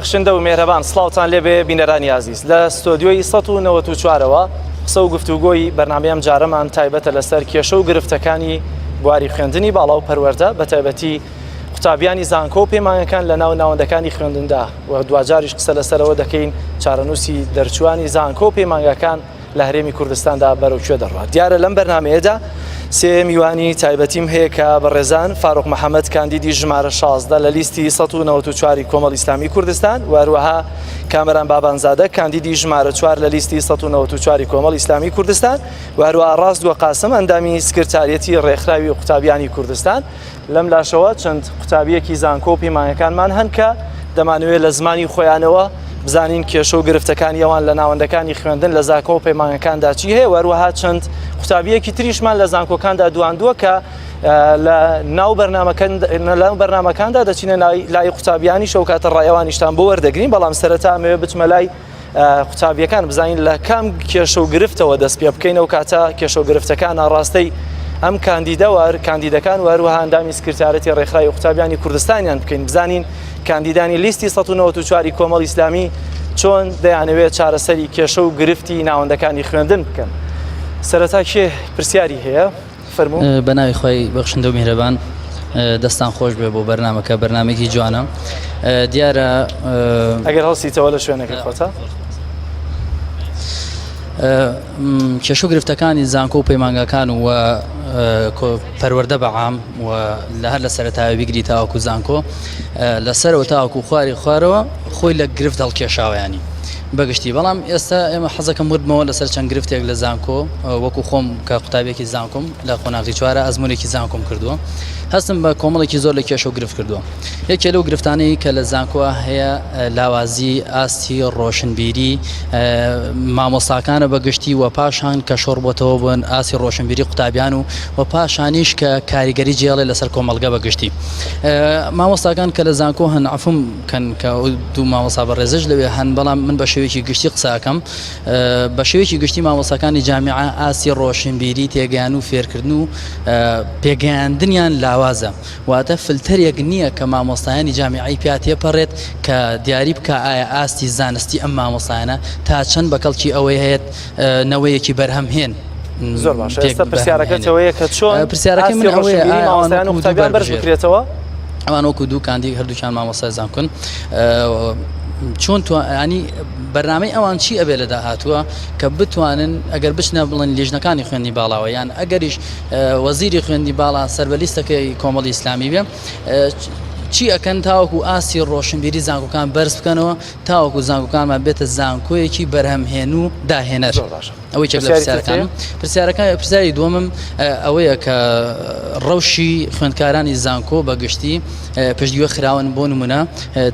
بەخشندە و مێهرەبان سڵاوتان لێبێ بینەرانی ئازیز لە ستۆدیۆی 1994ەوە قسە و گفتوگۆی بەرنامەی ئەم جارەمان تایبەتە لەسەر کێشە و گرفتەکانی بواری خوێندنی باڵا و پەروەردە بە تایبەتی قوتابیانی زانکۆ و پەیمانگەکان لە ناو ناوەندەکانی خوێندندا و دواجاریش قسە لەسەرەوە دەکەین چارەنووسی دەرچوانی زانکۆ و پەیمانگاکان لە هەرێمی کوردستاندا بەرەو کوێ دەڕوات دیارە لەم بەرنمەیەدا سێ میوانی تایبەتیم هەیە کە بەڕێزان فاروق محەممەد کاندیدی ژمارە 16 لە لیستی 1994 کۆمەڵ ئیسلامی کوردستان و هەروەها کامەران بابانزادە کاندیدی ژمارە 4 لە لیستی 1994 کۆمەڵ ئیسلامی کوردستان و هەروەها ڕاست وە قاسم ئەندامی سکرتاریەتی ڕێکخراوی قوتابیانی کوردستان لەم لاشەوە چەند قوتابیەکی زانکۆ و پەیمانگەکانمان هەن کە دەمانەوێت لە زمانی خۆیانەوە بزانین کێشە و گرفتەکانی ئەوان لە ناوەندەکانی خوێندن لە زاکۆ و پەیمانگەکاندا چی هەیە وەروەها چەند قوتابیەکی تریشمان لە زانکۆکاندا دواندووە کە لە ناو بەرنمەکان لەو بەرنمەکاندا دەچینە لای قوتابیانی شەوکاتە ڕایەوانیشتان بۆ وەردەگرین بەڵام سەرەتا ئەمەوێ بچمە لای قوتابیەکان بزانین لە کام کێشە و گرفتەوە دەست پێ بکەین ئەو کاتە کێشە و گرفتەکان ئاڕاستەی ئەم کاندیدە وار کاندیدەکان و هەروەها ئەندامی سکرتارەتی ڕێکخراوی قوتابیانی کوردستانیان بکەین بزانین کاندیدانی لیستی 1994 کۆمەڵ ئیسلامی چۆن دەیانەوێت چارەسەری کێشە و گرفتی ناوەندەکانی خوێندن بکەن سەرەتا کێ پرسیاری هەیە؟ فەرموو. بە ناوی خوای بەخشندە و میهرەبان دەستان خۆش بێ بۆ بەرنامەکە بەرنامێکی جوانە دیارە ئەگەر هەڵسیتەوە لە شوێنەکە خۆتە کێشە و گرفتەکانی زانکۆ و پەیمانگاکان و پەروەردە بە عام و لە هەر لە سەرەتاوە بیگری تاوەکو زانکۆ لەسەرەوە تاوەکو خواری خوارەوە خۆی لە گرفت هەڵکێشاوەیانی بەگشتی بەڵام ئێستا ئێمە حەزەکەم وردبمەوە لەسەر چەند گرفتێک لە زانکۆ وەکو خۆم کە قوتابیەکی زانکۆم لە قۆناغی چوارە ئەزمونێکی زانکۆم کردووە هەستم بە کۆمەڵێکی زۆر لە کێشە و گرفت کردووە یەکێ لەو گرفتانەی کە لە زانکۆ هەیە لاوازی ئاستی ڕۆشنبیری مامۆستاکانە بە گشتی و پاشان کە شۆڕ بۆتەوە بن ئاستی ڕۆشنبیری قوتابیان و و پاشانیش کە کاریگەری جێڵێ لەسەر کۆمەڵگە بە گشتی مامۆستاکان کە لە زانکۆ هەن عفوم کەن کە ئەو دوو مامۆستا بەڕێزەش لەوێ هەن بەڵام من بە شێوەیەکی گشتی قسە ئەکەم بە شێوەیەکی گشتی مامۆستاکانی جامیعە ئاستی ڕۆشنبیری تێگەیان و فێرکردن و پێگەیاندنیان لاوازە واتە فلتەرێک نییە کە مامۆستایانی جامیعەی پیا تێپەڕێت کە دیاری بکە ئایا ئاستی زانستی ئەم مامۆستایانە تا چەند بە کەڵکی ئەوەی هەیە نەوەیەکی بەرهەمهێن زۆر باشە ئێستا پرسیارەکەت ئەوەیە کە چۆن پرسیارەکەی من ئەوەیە ئاستی مامۆستایان و قوتابیان بەرز بکرێتەوە؟ ئەوان وەکو دوو کاندید هەردووکیان مامۆستای زانکۆن چۆن ینی بەرنامەی ئەوان چی ئەبێ لە داهاتووە کە بتوانن ئەگەر بچنە بڵێن لیژنەکانی خوێندنی باڵاوە یان ئەگەریش وەزیری خوێندنی باڵا سەر بە لیستەکەی کۆمەڵی ئیسلامی بێ چی ئەکەن تاوەکو ئاستی ڕۆشنبیری زانکۆکان بەرز بکەنەوە تاوەکو زانکۆکانمان بێتە زانکۆیەکی بەرهەمهێن و داهێنەر. زۆر باشە. ئەوەی یەکێک لە پرسیارەکانم پرسیارەکە پرسیاری دووەمم ئەوەیە کە ڕەوشی خوێندکارانی زانکۆ بە گشتی پشتگوێ خراون بۆ نمونە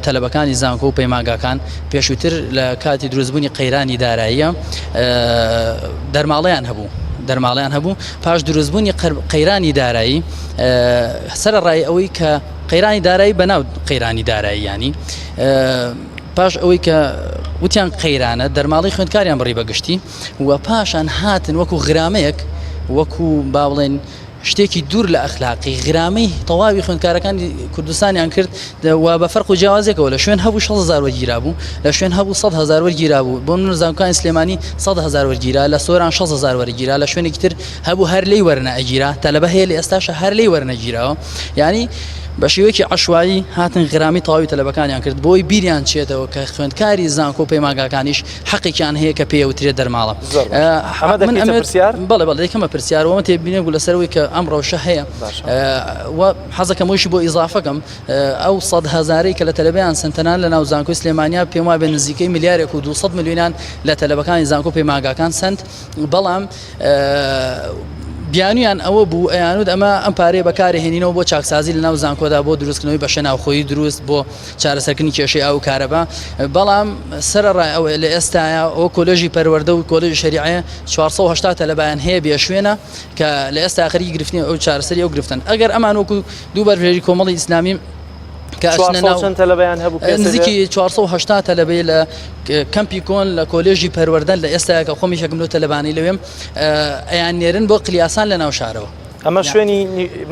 تەلەبەکانی زانکۆ و پەیمانگاکان پێشووتر لە کاتی دروستبوونی قەیرانی داراییە دەرماڵەیان هەبوو دەرماڵیان هەبوو پاش دروستبوونی قەیرانی دارایی سەرەڕای ئەوەی کە قەیرانی دارایی بەناو قەیرانی دارایی ینی پاش ئەوەی کە وتیان قەیرانە دەرماڵەی خوێندکاریان بڕی بە گشتی و پاشان هاتن وەکو غرامەیەک وەکو با بڵێن شتێکی دوور لە ئەخلاقی غرامەی تەواوی خوێندکارەکانی کوردستانیان کرد و بە فەرق و جیاوازێکەوە لە شوێن هەبوو 6 هزار وەرگیرا بوو لە شوێن هەبوو 100 هزار وەرگیرا بوو بۆ من زانکۆکانی سلێمانی 100 هزار وەرگیرا لە سۆران 6 هزار وەرگیرا لە شوێنێکی تر هەبوو هەر لێی وەرنەئەگیرا تەلەبە هەیە لە ئێستاشە هەر لێی وەرنەگیراوە یانی بە شێوەیەکی عەشوایی هاتن غرامی تەواوی تەلەبەکانیان کرد بۆی بیریان چێتەوە کە خوێندکاری زانکۆ و پەیمانگاکانیش حەقێکیان هەیە کە پێی ئەوترێت دەرماڵە. زۆر باشە. ئەمە من دەکەیتە ئەمەوێت پرسیار؟ بەڵێ بەڵێ دەیکەمە پرسیار و ئەمە تێبینی بوو لەسەر ئەوەی کە ئەم ڕەوشە هەیە باشە. و حەزەکەم ئەویشی بۆ ئیزافە کەم ئەو 100 هەزارەی کە لە تەلەبەیان سەنتەنان لە ناو زانکۆی سلێمانیا پێم وابێ نزیکەی ملیارێک و 200 ملیۆنیان لە تەلەبەکانی زانکۆ و پەیمانگاکان سەند بەڵام بیانویان ئەوە بوو ئەیانوت ئەمە ئەم پارەیە بەکارهێنینەوە بۆ چاکسازی لەناو زانکۆدا بۆ دروستکردنەوەی بەشە ناوخۆیی دروست بۆ چارەسەرکردنی کێشەی ئاو و کارەبا بەڵام سەرەڕای ئەوە لە ئێستایا ئەوە کۆلێژی پەروەردە و کۆلێژی شەریعەیە 480 تەلەبایان هەیە بێشوێنە کە لە ئێستا خەریکی گرفتنی ئەو چارەسەری ئەو گرفتن ئەگەر ئەمان وەکو دوو بەربژێری کۆمەڵی ئیسلامی کە ئەچنە ناو چەند تەلەبەیان هەبوو پێ نزیکی 480 تەلەبەی لە کەمپی کۆن لە کۆلێژی پەروەردەن لە ئێستا کە خۆم یەکێکم لەو تەلەبانەی لەوێم ئەیان نێرن بۆ قلیاسان لە ناو شارەوە. ئەمە شوێنی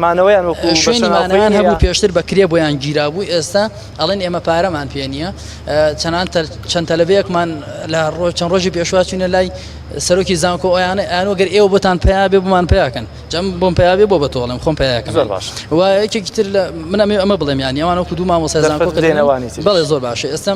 مانەوەیان وەکو شوێنی مانەوەیان هەبوو پێشتر بە کرێ بۆیان گیرابوو ئێستا ئەڵێن ئێمە پارەمان پێ نییە چەنان چەند تەلەبەیەکمان لە ڕۆژ چەند ڕۆژی پێشوا چوینە لای سەرۆکی زانکۆ ئەویانە ئەیان گەر ئێوە بۆتان پیا بێ بۆمان پیاکەن جەم بۆم پیا بێ بۆ بە تۆڵم خۆم پیاکەم زۆر باش و یەکێکی تر لە من ئەمە ئەمە بڵێم یانی ئەوان وەکو دوو مامۆستای زانکۆ دەرفەت بدەینەوانی تریش. بەڵێ زۆر باشە ئێستا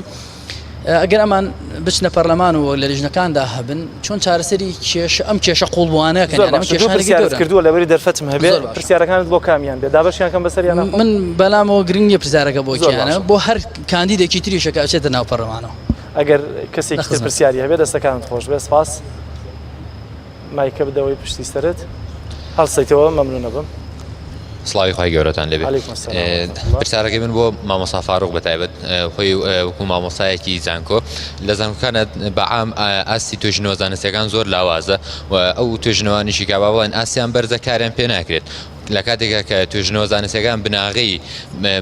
ئەگەر ئەمان بچنە پەرلەمان و لە لیژنەکاندا هەبن چۆن چارەسەری کێشە ئەم کێشە قوڵبووانە کەن زۆر یان ئەم باشە دوو کێشانێکی پرسیارت گەورەن. کردووە لەبەری دەرفەتم هەبێ زۆر باشە. پرسیارەکانت بۆ کامیان بێ دابەشیان کەم بەسەر یان من بەلامەوە گرنگ نییە پرسیارەکە بۆ زۆر کێیانە باشە. بۆ هەر کاندیدێکی تریشە کە ئەچێتە ناو پەرلەمانەوە. ئەگەر کەسێکی لە تر خزمەت. پرسیاری هەبێ دەستەکانت خۆش بێ سپاس. مایکە بدەوەی پشتی سەرت هەڵسیتەوە مەمنونە بم. سڵاوی خوای گەورەتان لێبێ. علیکم السلام و رحمة الله. پرسیارەکەی من بۆ مامۆستا فاروق بە تایبەت خۆی وەکو مامۆستایەکی زانکۆ لە زانکۆکانە بە عام ئاستی توێژینەوە زانستیەکان زۆر لاوازە و ئەو توێژینەوانیشی کە با بڵێن ئاستیان بەرزە کاریان پێ ناکرێت لە کاتێکا کە توێژینەوە زانستیەکان بناغەی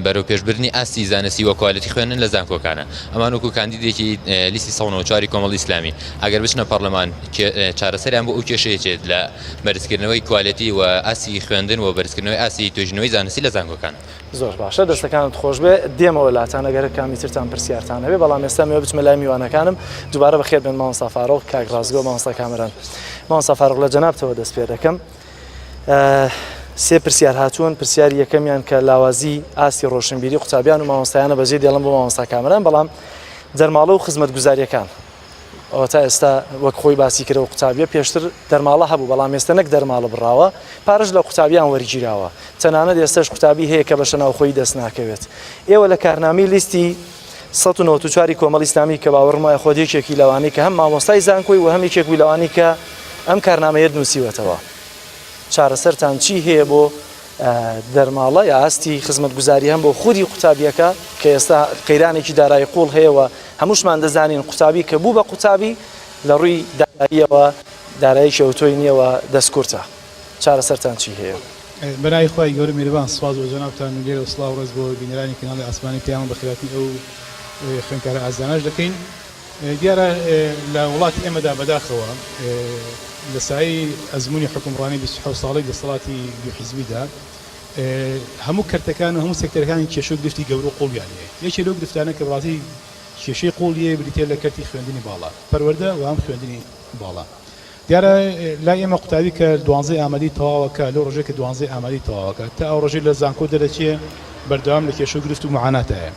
بەرەو پێشبردنی ئاستی زانستی و quality خوێندن لە زانکۆکانە ئەمان وەکو کاندیدێکی لیستی 194 کۆمەڵی ئیسلامی ئەگەر بچنە پەڕلەمان چارەسەریان بۆ ئەو کێشەیە چێت لە بەرزکردنەوەی quality و ئاستی خوێندن و بەرزکردنەوەی ئاستی توێژینەوەی زانستی لە زانکۆکان. زۆر باشە دەستەکانت خۆشبێ دێمەوە لاتان ئەگەر هەر کامی ترتان پرسیارتان هەبێ بەڵام ئێستا مەوێ بچمە لای میوانەکانم دووبارە بەخێر بێن مامۆستا فاروق کاک ڕاستگۆ مامۆستا کامەران مامۆستا فاروق لە جەنابتەوە دەست پێ دەکەم سێ پرسیار هاتوون پرسیاری یەکەمیان کە لاوازی ئاستی ڕۆشنبیری قوتابیان و مامۆستایانە بەجێ دێڵم بۆ مامۆستا کامەران بەڵام دەرماڵە و خزمەتگوزاریەکان ئەوە تا ئێستا وەک خۆی باسی کرد ئەو قوتابیە پێشتر دەرماڵە هەبوو بەڵام ئێستا نەک دەرماڵە بڕاوە پارەش لە قوتابیان وەرگیراوە تەنانەت ئێستاش قوتابی هەیە کە بەشە ناوخۆیی دەست ناکەوێت ئێوە لە کارنامەی لیستی 194 کۆمەڵی ئیسلامی کە باوەڕم وایە خۆت یەکێکی لەوانەی کە هەم مامۆستای زانکۆی و هەم یەکێک بووی لەوانەی کە ئەم کارنامەیەت نووسیوەتەوە چارەسەرتان چی هەیە بۆ دەرماڵە یا ئاستی خزمەتگوزاری هەم بۆ خودی قوتابیەکە کە ئێستا قەیرانێکی دارایی قوڵ هەیە و هەمووشمان دەزانین قوتابی کە بوو بە قوتابی لە ڕووی داراییەوە داراییەکی ئەوتۆی نییە و دەستکورتە چارەسەرتان چی هەیە؟ بەناوی خوای گەورە میرەبان سوپاس بۆ جەنابتان و لێرەوە سڵاو و ڕێز بۆ بینەرانی کەناڵی ئاسمانی پەیام و بەخێرهاتنی ئەو خوێندکارە ئازیزانەش دەکەین. دیارە لە وڵاتی ئێمەدا بەداخەوە لە سایەی ئەزموونی حوکمڕانی 27 ساڵەی دەسەڵاتی دوو حیزبیدا هەموو کەرتەکان و هەموو سێکتەرەکان کێشە و گرفتی گەورە و قوڵیان هەیە. یەکێ لەو گرفتانە کە بەڕاستی کێشەی قوڵی هەیە بریتیە لە کەرتی خوێندنی باڵا، پەروەردە و هەم خوێندنی باڵا. دیارە لای ئێمە قوتابی کە دوانزەی ئامادەی تەواوەکا لەو ڕۆژەی کە دوانزەی ئامادەی تەواوەکا تا ئەو ڕۆژەی لە زانکۆ دەرەچێ بەردەوام لە کێشە و گرفت و معاناتایە.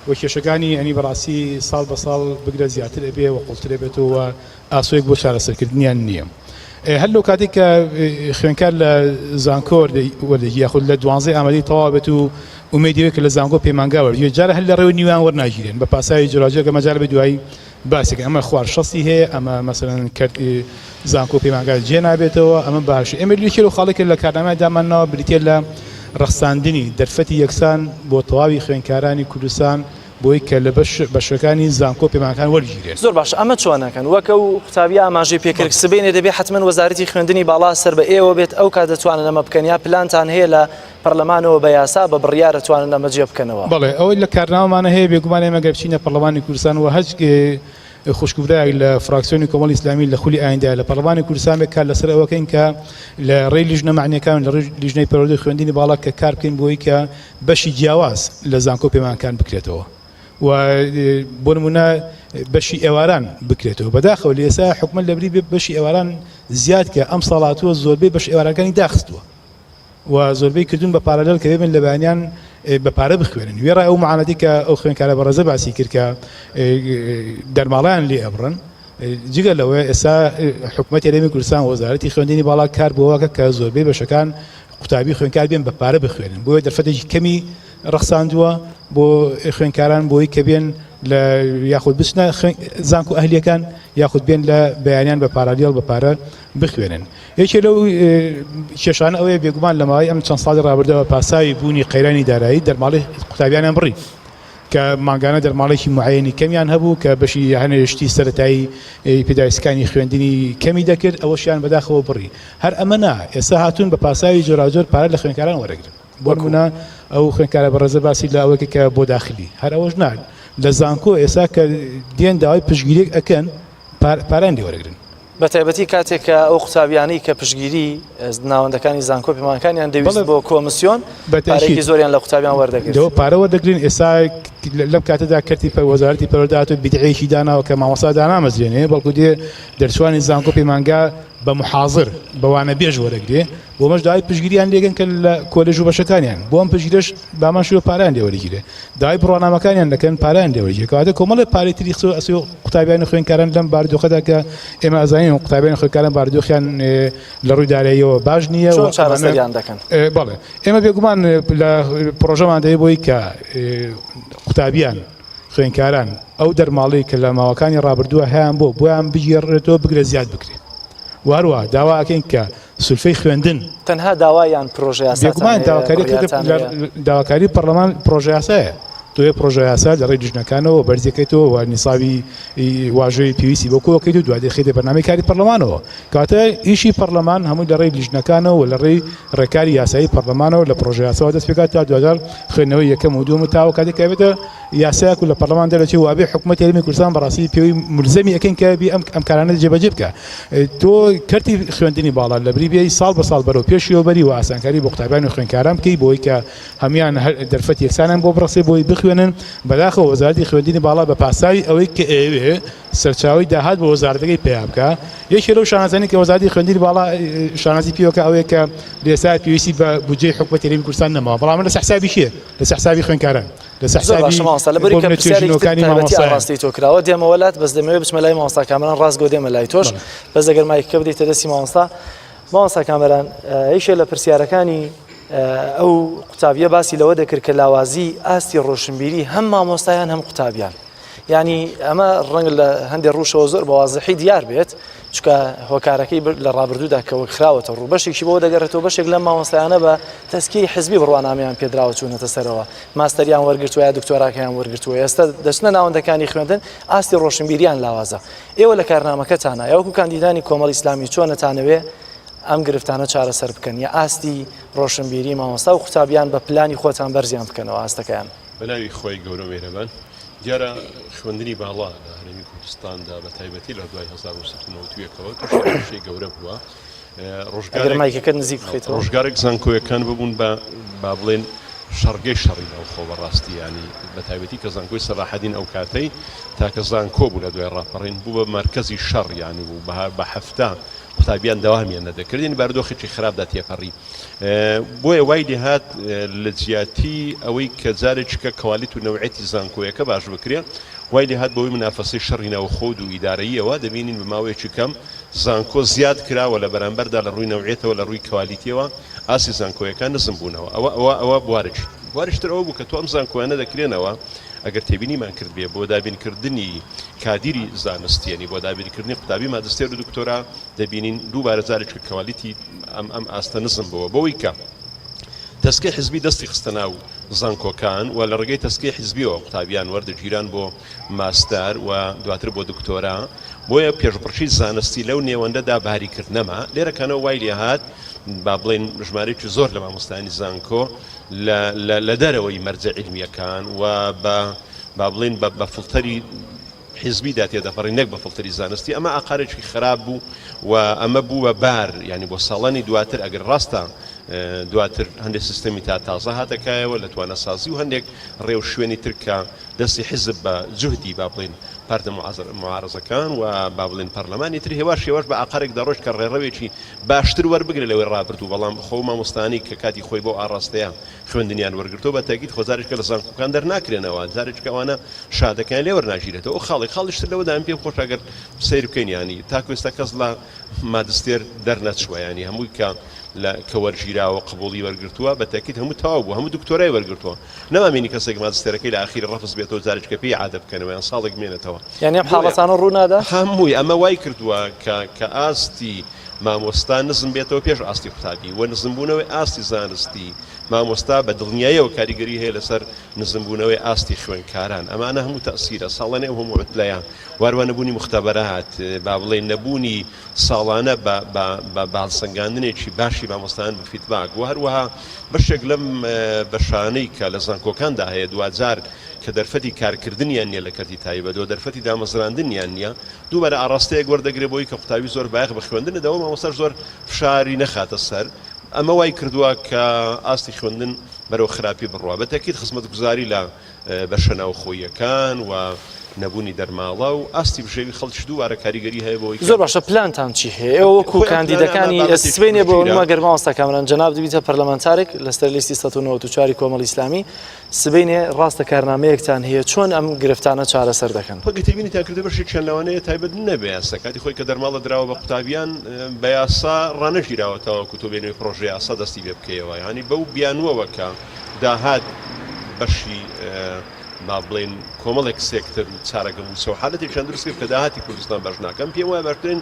و کێشەکانی یانی بەڕاستی ساڵ بە ساڵ بگرە زیاتر ئەبێ و قوڵتر ئەبێتەوە و ئاسۆیەک بۆ چارەسەرکردنیان نییە. هەر لەو کاتێک کە خوێنکار لە زانکۆ وەردەگیرێ یاخود لە دوانزەی ئامادەی تەواو بێت و ئومێدی ئەوەیە کە لە زانکۆ پەیمانگا وەربگیرێت جارە هەر لە ڕێوە نیوان وەرناگیرێن بە پاساوی جۆراوجۆر کە مەجال بێ دوایی باسێک ئەمە خوار شەستی هەیە ئەمە مەسەلەن کەرت زانکۆ پەیمانگا جێ نابێتەوە ئەمە باشە ئێمە یەکێ لەو خاڵێک کە لە کارنامەی دامان ناوە بریتیە لە ڕەخساندنی دەرفەتی یەکسان بۆ تەواوی خوێندکارانی کوردستان بۆی کە لە بەش بەشەکانی زانکۆ پەیمانگاکان وەرگیرێن. زۆر باشە ئەمە چۆن ئەکەن وەک ئەو قوتابیە ئاماژەی پێکرد سبەینێ دەبێ حەتمەن وەزارەتی خوێندنی باڵا سەر بە ئێوە بێت ئەو کات دەتوانن ئەمە بکەن یا پلانتان هەیە لە پەرلەمانەوە بە یاسا بە بڕیار ئەتوانن ئەمە جێ بکەنەوە؟ بەڵێ ئەوەی لە کارنامەمانە هەیە بێگومان ئێمە گەر بچینە پەرلەمانی کوردستان و هەچ خوشک و برایەک لە فراکسیۆنی کۆمەڵی ئیسلامی لە خولی ئایندە لە پەرلەمانی کوردستان بێت کار لەسەر ئەوە کەین کە لە ڕێی لیژنە مەعنیەکان لە ڕێی لیژنەی پەروەردەی خوێندنی باڵا کە کار بکەین بۆی کە بەشی جیاواز لە زانکۆ پەیمانگاکان بکرێتەوە و بۆ نمونە بەشی ئێواران بکرێتەوە بەداخەوە لە ئێستا حکومەت لەبری بەشی ئێواران زیاد کە ئەم ساڵاتوە زۆربەی بەش ئێوارەکانی داخستووە و زۆربەی کردوون بە parallel کە بێن لە بەیانیان بە پارە بخوێنن وێڕای ئەو معاناتی کە ئەو خوێندکارە بەڕێزە باسی کرد کە دەرماڵیان لێ ئەبڕن جگە لەوە ئێستا حکوومەت هەرێمی کوردستان وەزارەتی خوێندنی باڵا کار بۆواکە کە زۆربەی بەشەکان قوتابی خوێندکار بێن بە پارە بخوێنن بۆیە دەرفەتێکی کەمی ڕەخساندووە بۆ خوێندکاران بۆی کە بێن لە یاخود بچنە زانکۆ ئەهلیەکان یاخود بێن لە بەیانیان بە parallel بە پارە بخوێنن. یەکێ لەو کێشانە ئەوەیە بێگومان لە ماوەی ئەم چەند ساڵی ڕابردەوە پاساوی بوونی قەیرانی دارایی دەرماڵەی قوتابیانیان بڕی کە مانگانە دەرماڵێکی معەیەنی کەمیان هەبوو کە بەشی هەنێ شتی سەرەتایی پێداویستەکانی خوێندنی کەمی دەکرد ئەوەشیان بەداخەوە بڕی هەر ئەمە نا ئێستا هاتوون بە پاساوی جۆراوجۆر پارە لە خوێندکاران وەرەگرن بۆ نمونە ئەو خوێندکارە بەڕێزە باسی لە ئەوەی کە بۆ داخلی هەر ئەوەش نا لە زانکۆ ئێستا کە دێن داوای پشتگیریەک ئەکەن پارەیان لێ وەرەگرن. بە تایبەتی کاتێک کە ئەو قوتابیانەی کە پشتگیری ناوەندەکانی زانکۆ پەیمانەکانیان دەویست بۆ کۆمسیۆن پارێکی زۆریان لە قوتابیان وەردەگرت. لەوە پارە وەردەگرین ئێستا لەم کاتەدا کەرتی وەزارەتی پەروەردە هاتووە بیدعەیەکی داناوە کە مامۆستا دانامەزرێنێ بەڵکو دێ دەرچوانی زانکۆ پەیمانگا بە محازر بە وانەبێژ وەرەگرێ بۆ مەش داوای پشتگیریان لێگەن کە لە کۆلێژ و بەشەکانیان بۆ ئەم پشتگیرەش بامان شوێ پارەیان لێ وەرگیرێ داوای بڕوانامەکانیان دەکەن پارەیان لێ وەرگیرێ کەواتە کۆمەڵێ پارەی تری خستووە ئەسۆی قوتابیان و خوێندکاران لەم بارودۆخەدا کە ئێمە ئەزانین قوتابیان و خوێندکاران بارودۆخیان لە ڕووی داراییەوە باش نییە چۆن چارەسەریان دەکەن؟ بەڵێ ئێمە بێگومان لە پڕۆژەمان دەیە بۆی کە قوتابیان خوێندکاران ئەو دەرماڵەی کە لە ماوەکانی ڕابردووە هەیان بۆ بۆیان بگێڕێتەوە بگرە زیاد بکرێ و هەروەها داوا ئەکەین کە سولفەی خوێندن. تەنها داوا یان پرۆژە یاساتان بێگومان هەیە، داواکاری بڕیارتان هەیە؟ داواکاری پەرلەمان پرۆژە یاسایە. تۆ یە پرۆژە یاسا لە ڕێی لیژنەکانەوە بەرزیەکەیتەوە و نیسابی واژۆی پێویستی بۆ کۆکەیت و دوای دەخەیتە بەرنامەی کاری پەرلەمانەوە. کەواتە ئیشی پەرلەمان هەمووی لە ڕێی لیژنەکانەوە و لە ڕێی ڕێکاری یاسایی پەرلەمانەوە لە پرۆژە یاساوە دەست پێکات تا دواجار خوێندنەوەی یەکەم و دووەم و تاوە کاتێک کە بێتە یاسایەک و لە پەرلەمان دەرەچێ وابێ حکوومەتی هەرێمی کوردستان بەڕاستی پێوەی ملزەمی ئەکەین کە بی ئەم ئەم کارانە جێبەجێ بکە. تۆ کەرتی خوێندنی باڵا لەبری بێی ساڵ بە ساڵ بەرەو پێشیەوە بەری و ئاسانکاری بۆ قوتابیان و خوێندکاران بکەی بۆی کە هەموان دەرفەت یەکسانیان بۆ بڕەخسێ بۆی بخوێنن، بەداخەوە وەزارەتی خوێندنی باڵا بە پاساوی ئەوەی کە ئەیەوێ سەرچاوەی داهات بۆ وەزارەتەکەی پەیا بکا، یەکێ لەو شانازیانەی کە وەزارەتی خوێندنی باڵا شانازی پێوەکا ئەوەیە کە لە ئێستا پێویستی بە بودجەی حکومەتی هەرێمی کوردستان نەماوە، بەڵام لەسەر حسابی کێ؟ لەسەر حسابی خوێندکاران. لەسەر زۆر حسابی باشە مامۆستا لەبەری بۆ کە منە پرسیارێکی تر توێژینەوەکانی تایبەتی مامۆستایان. ئاڕاستەی تۆ کراوە دێمەوە لات بەس دەمەوێت بچمە لای مامۆستا کامەران ڕاستگۆ دێمە لای تۆش بەڵێ. بەس ئەگەر مایکەکە بدەیتە دەستی مامۆستا مامۆستا کامەران یەکێ لە پرسیارەکانی ئەو قوتابیە باسی لەوە دەکرد کە لاوازی ئاستی ڕۆشنبیری هەم مامۆستایان هەم قوتابیان یانی ئەمە ڕەنگ لە هەندێک ڕووشەوە زۆر بە وازحی دیار بێت چکە هۆکارەکەی لە ڕابردوودا کە وەک خراوەتە ڕوو بەشێکی بۆ دەگەڕێتەوە بەشێک لەم مامۆستایانە بە تەسکی حزبی بڕوانامەیان پێدراوە چوونەتە سەرەوە ماستەریان وەرگرتووە یا دکتۆراکەیان وەرگرتووە ئێستا دەچنە ناوەندەکانی خوێندن ئاستی ڕۆشنبیریان لاوازە ئێوە لە کارنامەکەتانە یاوەکو کاندیدانی کۆمەڵی ئیسلامی چۆنەتانەوێ ئەم گرفتانە چارەسەر بکەن یا ئاستی ڕۆشنبیری مامۆستا و قوتابیان بە پلانی خۆتان بەرزیان بکەنەوە ئاستەکەیان؟ بەناوی خوای گەورە و میهرەبان. دیارە خوێندنی باڵا لە هەرێمی کوردستاندا بە تایبەتی لە دوای 1991 ەوە تووشی کێشەی گەورە بووە. ئەگەر مایکەکەت نزیک بخەیتەوە. ڕۆژگارێک زانکۆیەکان ببوون بە با بڵێن شەڕگەی شەڕی ناوخۆ بەڕاستی یانی بە تایبەتی کە زانکۆی سەلاحەدین ئەو کاتەی تاکە زانکۆ بوو لە دوای ڕاپەڕین بوو بە مەرکەزی شەڕ یانی بوو بە هەفتە قوتابیان دەوامیان نەدەکرد یانی بارودۆخێکی خراپدا تێپەڕی. بۆیە وای لێهات لە جیاتی ئەوەی کە جارێکیکە کوالیت و نەوعیەتی زانکۆیەکە باش بکرێ، وای لێهات بەوەی منافەسەی شەڕی ناوخۆ و دوو ئیدارەییەوە دەبینین بە ماوەیەکی کەم زانکۆ زیاد کرا و لە بەرامبەردا لە ڕووی نەوعیەتەوە لە ڕووی کوالیتیەوە ئاستی زانکۆیەکان نزم بوونەوە. ئەوە ئەوە ئەوە بوارێکی تر. بوارێکی تر ئەوە بوو کە تۆ ئەم زانکۆیانە دەکرێنەوە ئەگەر تێبینیمان کردبێ بۆ دابینکردنی کادیری زانستی یەنی بۆ دابینکردنی قوتابی ماجستێر و دکتۆرا، دەبینین دووبارە جارێکی کوالیتی ئەم ئەم ئاستە نزم بووە بەوەی کە تەسکەی حزبی دەستی خستە ناو زانکۆکان و لە ڕێگەی تەسکەی حزبیەوە قوتابیان وەردەگیران بۆ ماستەر و دواتر بۆ دکتۆرا بۆیە پێشبڕکی زانستی لەو نێوەندەدا باری کرد نەما لێرەکانەوە وای لێهات با بڵێن ژمارەیەکی زۆر لە مامۆستایانی زانکۆ لە دەرەوەی مەرجە عیلمیەکان و بە با بڵێن بە فڵتەری حیزبیدا تێدەپەڕی نەک بە فڵتەری زانستی، ئەمە ئاقارێکی خراپ بوو و ئەمە بوو بە بار یانی بۆ ساڵانی دواتر ئەگەر ڕاستە دواتر هەندێک سیستەمی تا تازە هاتە کایەوە لە تواناسازی و هەندێک ڕێوشوێنی تر کە دەستی حیزب بە جوهدی با بڵێین پارتە معارەزەکان و با بڵێین پەرلەمانی تر هێواش هێواش بە ئاقارێک دەڕۆشت کە ڕێڕەوێکی باشتر وەربگرێت لەوەی ڕابردوو بەڵام خۆ مامۆستایانی کە کاتی خۆی بەو ئاڕاستەیە خوێندنیان وەرگرتووە بە تەئکید خۆ جارێکە لە زانکۆکان دەرناکرێنەوە جارێکە ئەوانە شادەکەیان لێ وەرناگیرێتەوە ئەو خاڵێک خاڵیش تر لەوەدا من پێم خۆشە گەر سەیر بکەین یانی تاکو ئێستا کەس لە ماجستێر دەرنەچووە یانی هەمووی کە لە کە وەرگیراوە قبوڵی وەرگرتووە بە تەکید هەموو تەواو بوو هەموو دکتۆرای وەرگرتووە نەمامینی کەسێک ماجستێرەکەی لە ئاخیری ڕەفز بێتەوە جارێکە پێی عادە بکەنەوە یان ساڵێک بمێنێتەوە یانی ئەم حاڵەتانە ڕوو نادا؟ هەمووی ئەمە وای کردووە کە کە ئاستی مامۆستا نزم بێتەوە پێش ئاستی قوتابی و نزمبوونەوەی ئاستی زانستی مامۆستا بە دڵنیایەوە کاریگەری هەیە لەسەر نزمبوونەوەی ئاستی خوێندکاران ئەمانە هەموو تەئسیرە ساڵانەی ئەو هەموو عوتلەیە واروا نەبوونی موختەبەرات با بڵێین نەبوونی ساڵانە بە بە بە بە هەڵسەنگاندنێکی باشی مامۆستایان بە feedback و هەروەها بەشێک لەم بەشانەی کە لە زانکۆکاندا هەیە دواجار کە دەرفەتی کارکردنیان نیە لە کەرتی تایبەت و دەرفەتی دامەزراندنیان نیە دووبارە ئاڕاستەیەک وەردەگرێ بۆی کە قوتابی زۆر بایەخ بە خوێندن نەدا و مامۆستاش زۆر فشاری نەخاتە سەر ئەمە وای کردووە کە ئاستی خوێندن بەرەو خراپی بڕوا بە تەکید خزمەتگوزاری لە بەشە ناوخۆییەکان و نەبوونی دەرماڵە و ئاستی بژێوی خەڵکیش دووبارە کاریگەری هەیە بەوەی کە زۆر باشە پلانتان چی هەیە ئێوە وەکو خۆی ئەم پلانە ئەمە کاندیدەکانی بابەتێکی سبەینێ بۆ گشتگیرە. نمە گەر مامۆستا کامەران جەنابت بیتە پەرلەمانتارێک لەسەر لیستی 194 کۆمەڵی ئیسلامی سبەینێ ڕاستە کارنامەیەکتان هەیە چۆن ئەم گرفتانە چارەسەر دەکەن؟ ڕەنگە تێبینیتان کردبێ بەشێکیان لەوانەیە تایبەت نەبێ یاسا کاتی خۆی کە دەرماڵە دراوە بە قوتابیان بە یاسا ڕانەگیراوە تاوەکو تۆ بێنەوەی پڕۆژە یاسا دەستی پێ بکەیەوە یانی بەو بیانووەوە کە داهات بەشی با بڵێین کۆمەڵێک سێکتەر و چارەگە مووچە و حالەتێکیان دروست کرد کە داهاتی کوردستان باش ناکەن پێم وایە باشترین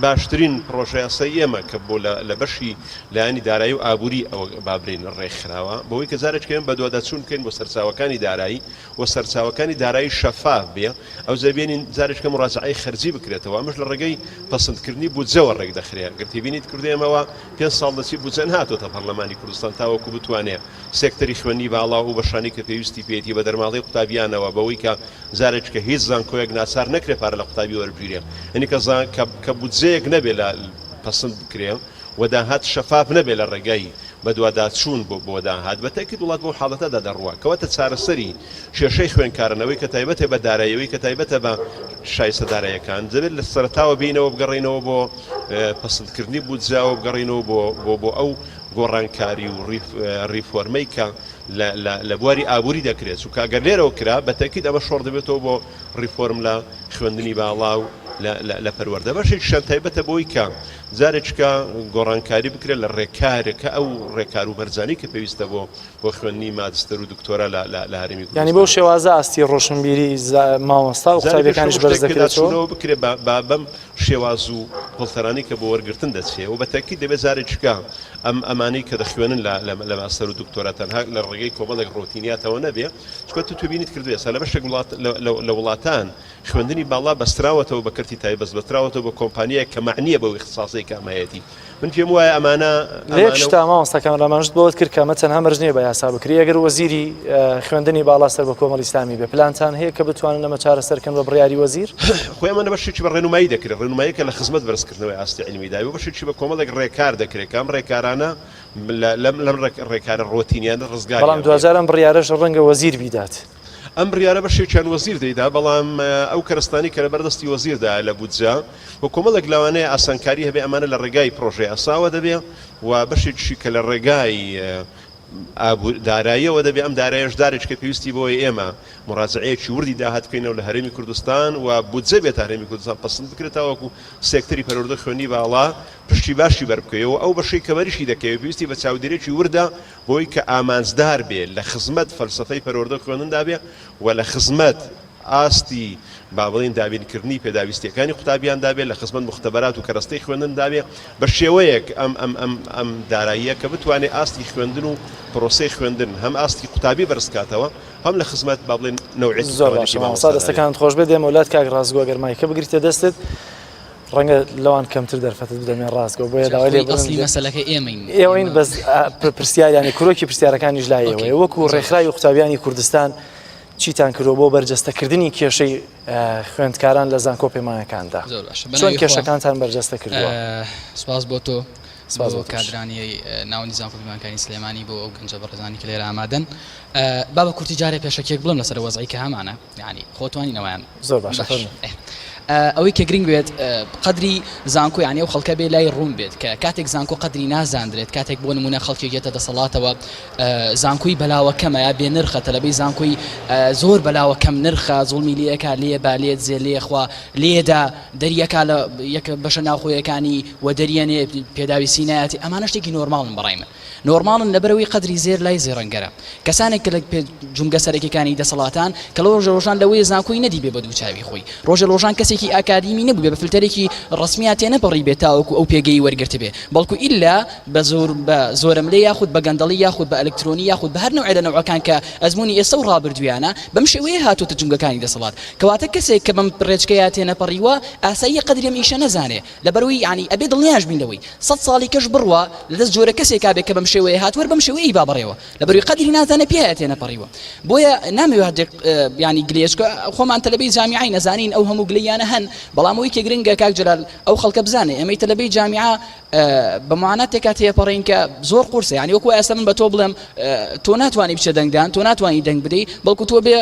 باشترین پڕۆژە یاسای ئێمە کە بۆ لە بەشی لایەنی دارایی و ئابووری ئەوە با بلێین ڕێکخراوە بەوەی کە جارێک ئێمە بەدواداچوون بکەین بۆ سەرچاوەکانی دارایی و سەرچاوەکانی دارایی شەفاف بێ ئەوجا بێنین جارێکە مڕاجەعەی خەرجی بکرێتەوە ئەمەش لە ڕێگەی پەسەندکردنی بودجەوە ڕێکدەخرێ گەر تێبینیت کردو ئێمە وا پێنج ساڵ دەچی بودجە نەهاتۆتە پەرلەمانی کوردستان تاوەکو بتوانێ سێکتەری خوێندنی باڵا و ئەو بەشانەی کە پێویستی پێیەتی بە دەرماڵەی قوتابیانەوە بەوەی کە جارێکە هیچ زانکۆیەک ناچار نەکرێ پارە لە قوتابی وەربگیرێ یەنی کە کە بودجەیەک نەبێ لە پەسند بکرێ و داهات شەفاف نەبێ لە ڕێگای بەدواداچوون بۆ بۆ داهات بە تەئکید وڵات بەو حاڵەتەدا دەڕوا کەواتە چارەسەری کێشەی خوێندکاران ئەوەی کە تایبەتە بە دارایی ئەوەی کە تایبەتە بە شایستە داراییەکان دەبێت لە سەرەتاوە بێینەوە بگەڕێینەوە بۆ پەسندکردنی بودجە و بگەڕێینەوە بۆ بۆ بۆ ئەو گۆڕانکاری و ڕیفۆرمەی کە لە لە لە بواری ئابووری دەکرێت چونکە ئەگەر لێرەوە کرا بە تەئکید ئەمە شۆڕ دەبێتەوە بۆ ڕیفۆرم لە خوێندنی باڵا و لە لە لە پەروەردە بەشێکیشیان تایبەتە بەوەی کە جارێکیکە گۆڕانکاری بکرێت لە ڕێکارەکە ئەو ڕێکار و مەرجانەی کە پێویستە بۆ بۆ خوێندنی ماجستەر و دکتۆرا لە لە لە هەرێمی یانی بەو کوردستان. شێوازە ئاستی ڕۆشنبیری مامۆستا و جارێ پێش قوتابیەکانیش هەموو بەرز شتێک دەکرێتەوە؟ پێداچوونەوە بکرێت بە بە بەم شێواز و فڵتەرانەی کە بۆ وەرگرتن دەچێ و بە تەئکید دەبێ جارێکیکە ئەم ئەمانەی کە دەخوێنن لە لە لە ماستەر و دکتۆرا تەنها لە ڕێگەی کۆمەڵێک ڕۆتینیاتەوە نەبێ چونکە تۆ تێبینیت کردووە ئێستا لە بەشێک وڵات لە لە لە وڵاتان خوێندنی باڵا بەستراوەتەوە بە کەرتی تایبەت بەستراوەتەوە بە کۆمپانیایەک کە مەعنییە بەو ئیختیساسەی کە ئەم هەیەتی من پێم وایە ئەمانە لە یەک شتا مامۆستا کامەران ئاماژەت بەوەت کرد کە ئەمە تەنها مەرج نییە بە یاسا بکرێ ئەگەر وەزیری خوێندنی باڵا سەر بە کۆمەڵی ئیسلامی بێ پلانتان هەیە کە بتوانن ئەمە چارەسەر کەن بە بڕیاری وەزیر؟ خۆی ئەمانە بەشێکی بە ڕێنمایی دەکرێت ڕێنماییەکە لە خزمەت بەرزکردنەوەی ئاستی عیلمیدایە و بەشێکی بە کۆمەڵێک ڕێکار دەکرێت کە ئەم ڕێکارانە لەم لەم ڕێکارە ڕۆتینیانە ڕزگاریان بەڵام بێ. دواجار ئەم بڕیارەش ڕەنگە وەزیر بیدات. ئەم بڕیارە بەشێکیان وەزیر دەیدا، بەڵام ئەو کەرەستانەی کە لەبەر دەستی وەزیردایە لە بودجە و کۆمەڵێک لەوانەیە ئاسانکاری هەبێ ئەمانە لە ڕێگای پڕۆژەیاساوە دەبێ و بەشێکیشی کە لە ڕێگای داراییەوە دەبێ ئەم دارایەش دارێک کە پێویستی بەوەیە ئێمە موراجەعەیەکی وردی داهات بکەینەوە لە هەرێمی کوردستان و بودجە بێتە هەرێمی کوردستان پەسند بکرێت تاوەکو سێکتەری پەروەردە خوێندنی باڵا پشتی باشی بەربکەوێ و ئەو بەشەی کە بەریشی دەکەوێ پێویستی بە چاودێریی وردە بۆی کە ئامانجدار بێ لە خزمەت فەلسەفەی پەروەردە و خوێندندا بێ و لە خزمەت ئاستی با بڵێین دابینکردنی پێداویستییەکانی قوتابیاندا بێ، لە خزمەت موختەبەرات و کەرەستەی خوێندندا بێ، بە شێوەیەک ئەم ئەم ئەم ئەم داراییە کە بتوانێ ئاستی خوێندن و پرۆسەی خوێندن هەم ئاستی قوتابی بەرز کاتەوە هەم لە خزمەت با بڵێین نەوعیەت و زۆر کوالیتی باشە مامۆستا مامۆستادا بێ. دەستەکانت خۆش بێت دێمەوە لات کاک ڕاستگۆ ئەگەر مایکە بگریتە دەستت ڕەنگە لەوان کەمتر دەرفەتت بدەمێ ڕاستگۆ بۆیە داوای لێ ئەسلی مەسەلەکە ئێمەین ئێوەین بەس پرسیار یانی کرۆکی پرسیارەکانیش لای ئێوەیە وەکو ڕێکخراوی قوتابیانی کوردستان چیتان کردووە بۆ بەرجەستەکردنی کێشەی خوێندکاران لە زانکۆ پەیمانەکاندا چۆن کێشەکانتان بەرجەستە کردووە؟ سپاس بۆ تۆ سپاس بۆ کادرانی ناوەندی زانکۆ پەیمانەکانی سلێمانی بۆ ئەو گەنجە بەڕێزانی کە لێرە ئامادەن با بە کورتی جارێ پێشەکیەک بڵێم لەسەر وەزعی کە هەمانە یانی خۆتوانی نەوایان زۆر باشە فەرموو. ئەوەی کە گرنگ بێت قەدری زانکۆ یانی ئەو خەڵکە بێ لای ڕوون بێت کە کاتێک زانکۆ قەدری نازاندرێت کاتێک بۆ نمونە خەڵکێک یەتە دەسەڵاتەوە زانکۆی بەلاوە کەمە یا بێ نرخە تەلەبەی زانکۆی زۆر بەلاوە کەم نرخە زوڵمی لێکا لێ با لێ دزێ لێ خوا لێدا دەریەکا لە یەک بەشە ناوخۆیەکانی و دەریەنێ پێداویستی نایەتی ئەمانە شتێکی نۆرماڵن بەڕای من نۆرماڵن لەبەرئەوەی قەدری زێر لای زێڕەنگەرە. کەسانێک کە لە جومگە سەرەکیەکانی دەسەڵاتان کە ڵۆژێ ڕۆژان لەوەیە زانکۆی نەدیبێ بە دووچاوی خۆی ڕۆژێ ڵۆژان کەسێکی. فلتەرێکی ئاکادیمی نەبووبێ بە فلتەرێکی ڕەسمییا تێنەپەڕیبێ تاوەکو ئەو پێگەی وەرگرتبێ بەڵکو ئیلا بە زۆر بە زۆرەملێ یاخود بە گەندەڵی یاخود بە ئەلکترۆنی یاخود بە هەر نەوعێ لە نەوعەکان کە ئەزموونی ئێستە و ڕابردوویانە بەم شێوەیە هاتۆتە جومگەکانی دەسەڵات کەواتە کەسێک کە بەم ڕێچکەیە تێنەپەڕیوە ئاساییە قەدری ئەم ئیشە نەزانێ لەبەرئەوەی یانی ئەبێ دڵنیاش بین لەوەی سەت ساڵی کەش بڕوا لەدەست جۆرە کەسێکا بێ کە بەم شێوەیە هاتووە هەر بەم شێوەیە ئیبا بەڕێوە لەبەروی قەدری نازانێ پیایا تێنەپەڕیوە بۆیە نامەوێ هەندێک یانی گلەیە چونکە خۆمان تەلەبەی جامیعەین ئەزانین ئەو هەموو گلەییانە هەن بەڵام ئەوەی کە گرنگە کاک جەلال ئەو خەڵکە بزانێ ئێمەی تەلەبەی جامیعە بە معاناتێکا تێپەڕین کە زۆر قورسە یانی وەکو ئێستا من بە تۆ بڵێم تۆ ناتوانانی بچێ دەنگدان تۆ ناتوانانی دەنگ بدەی بەڵکو تۆ بێ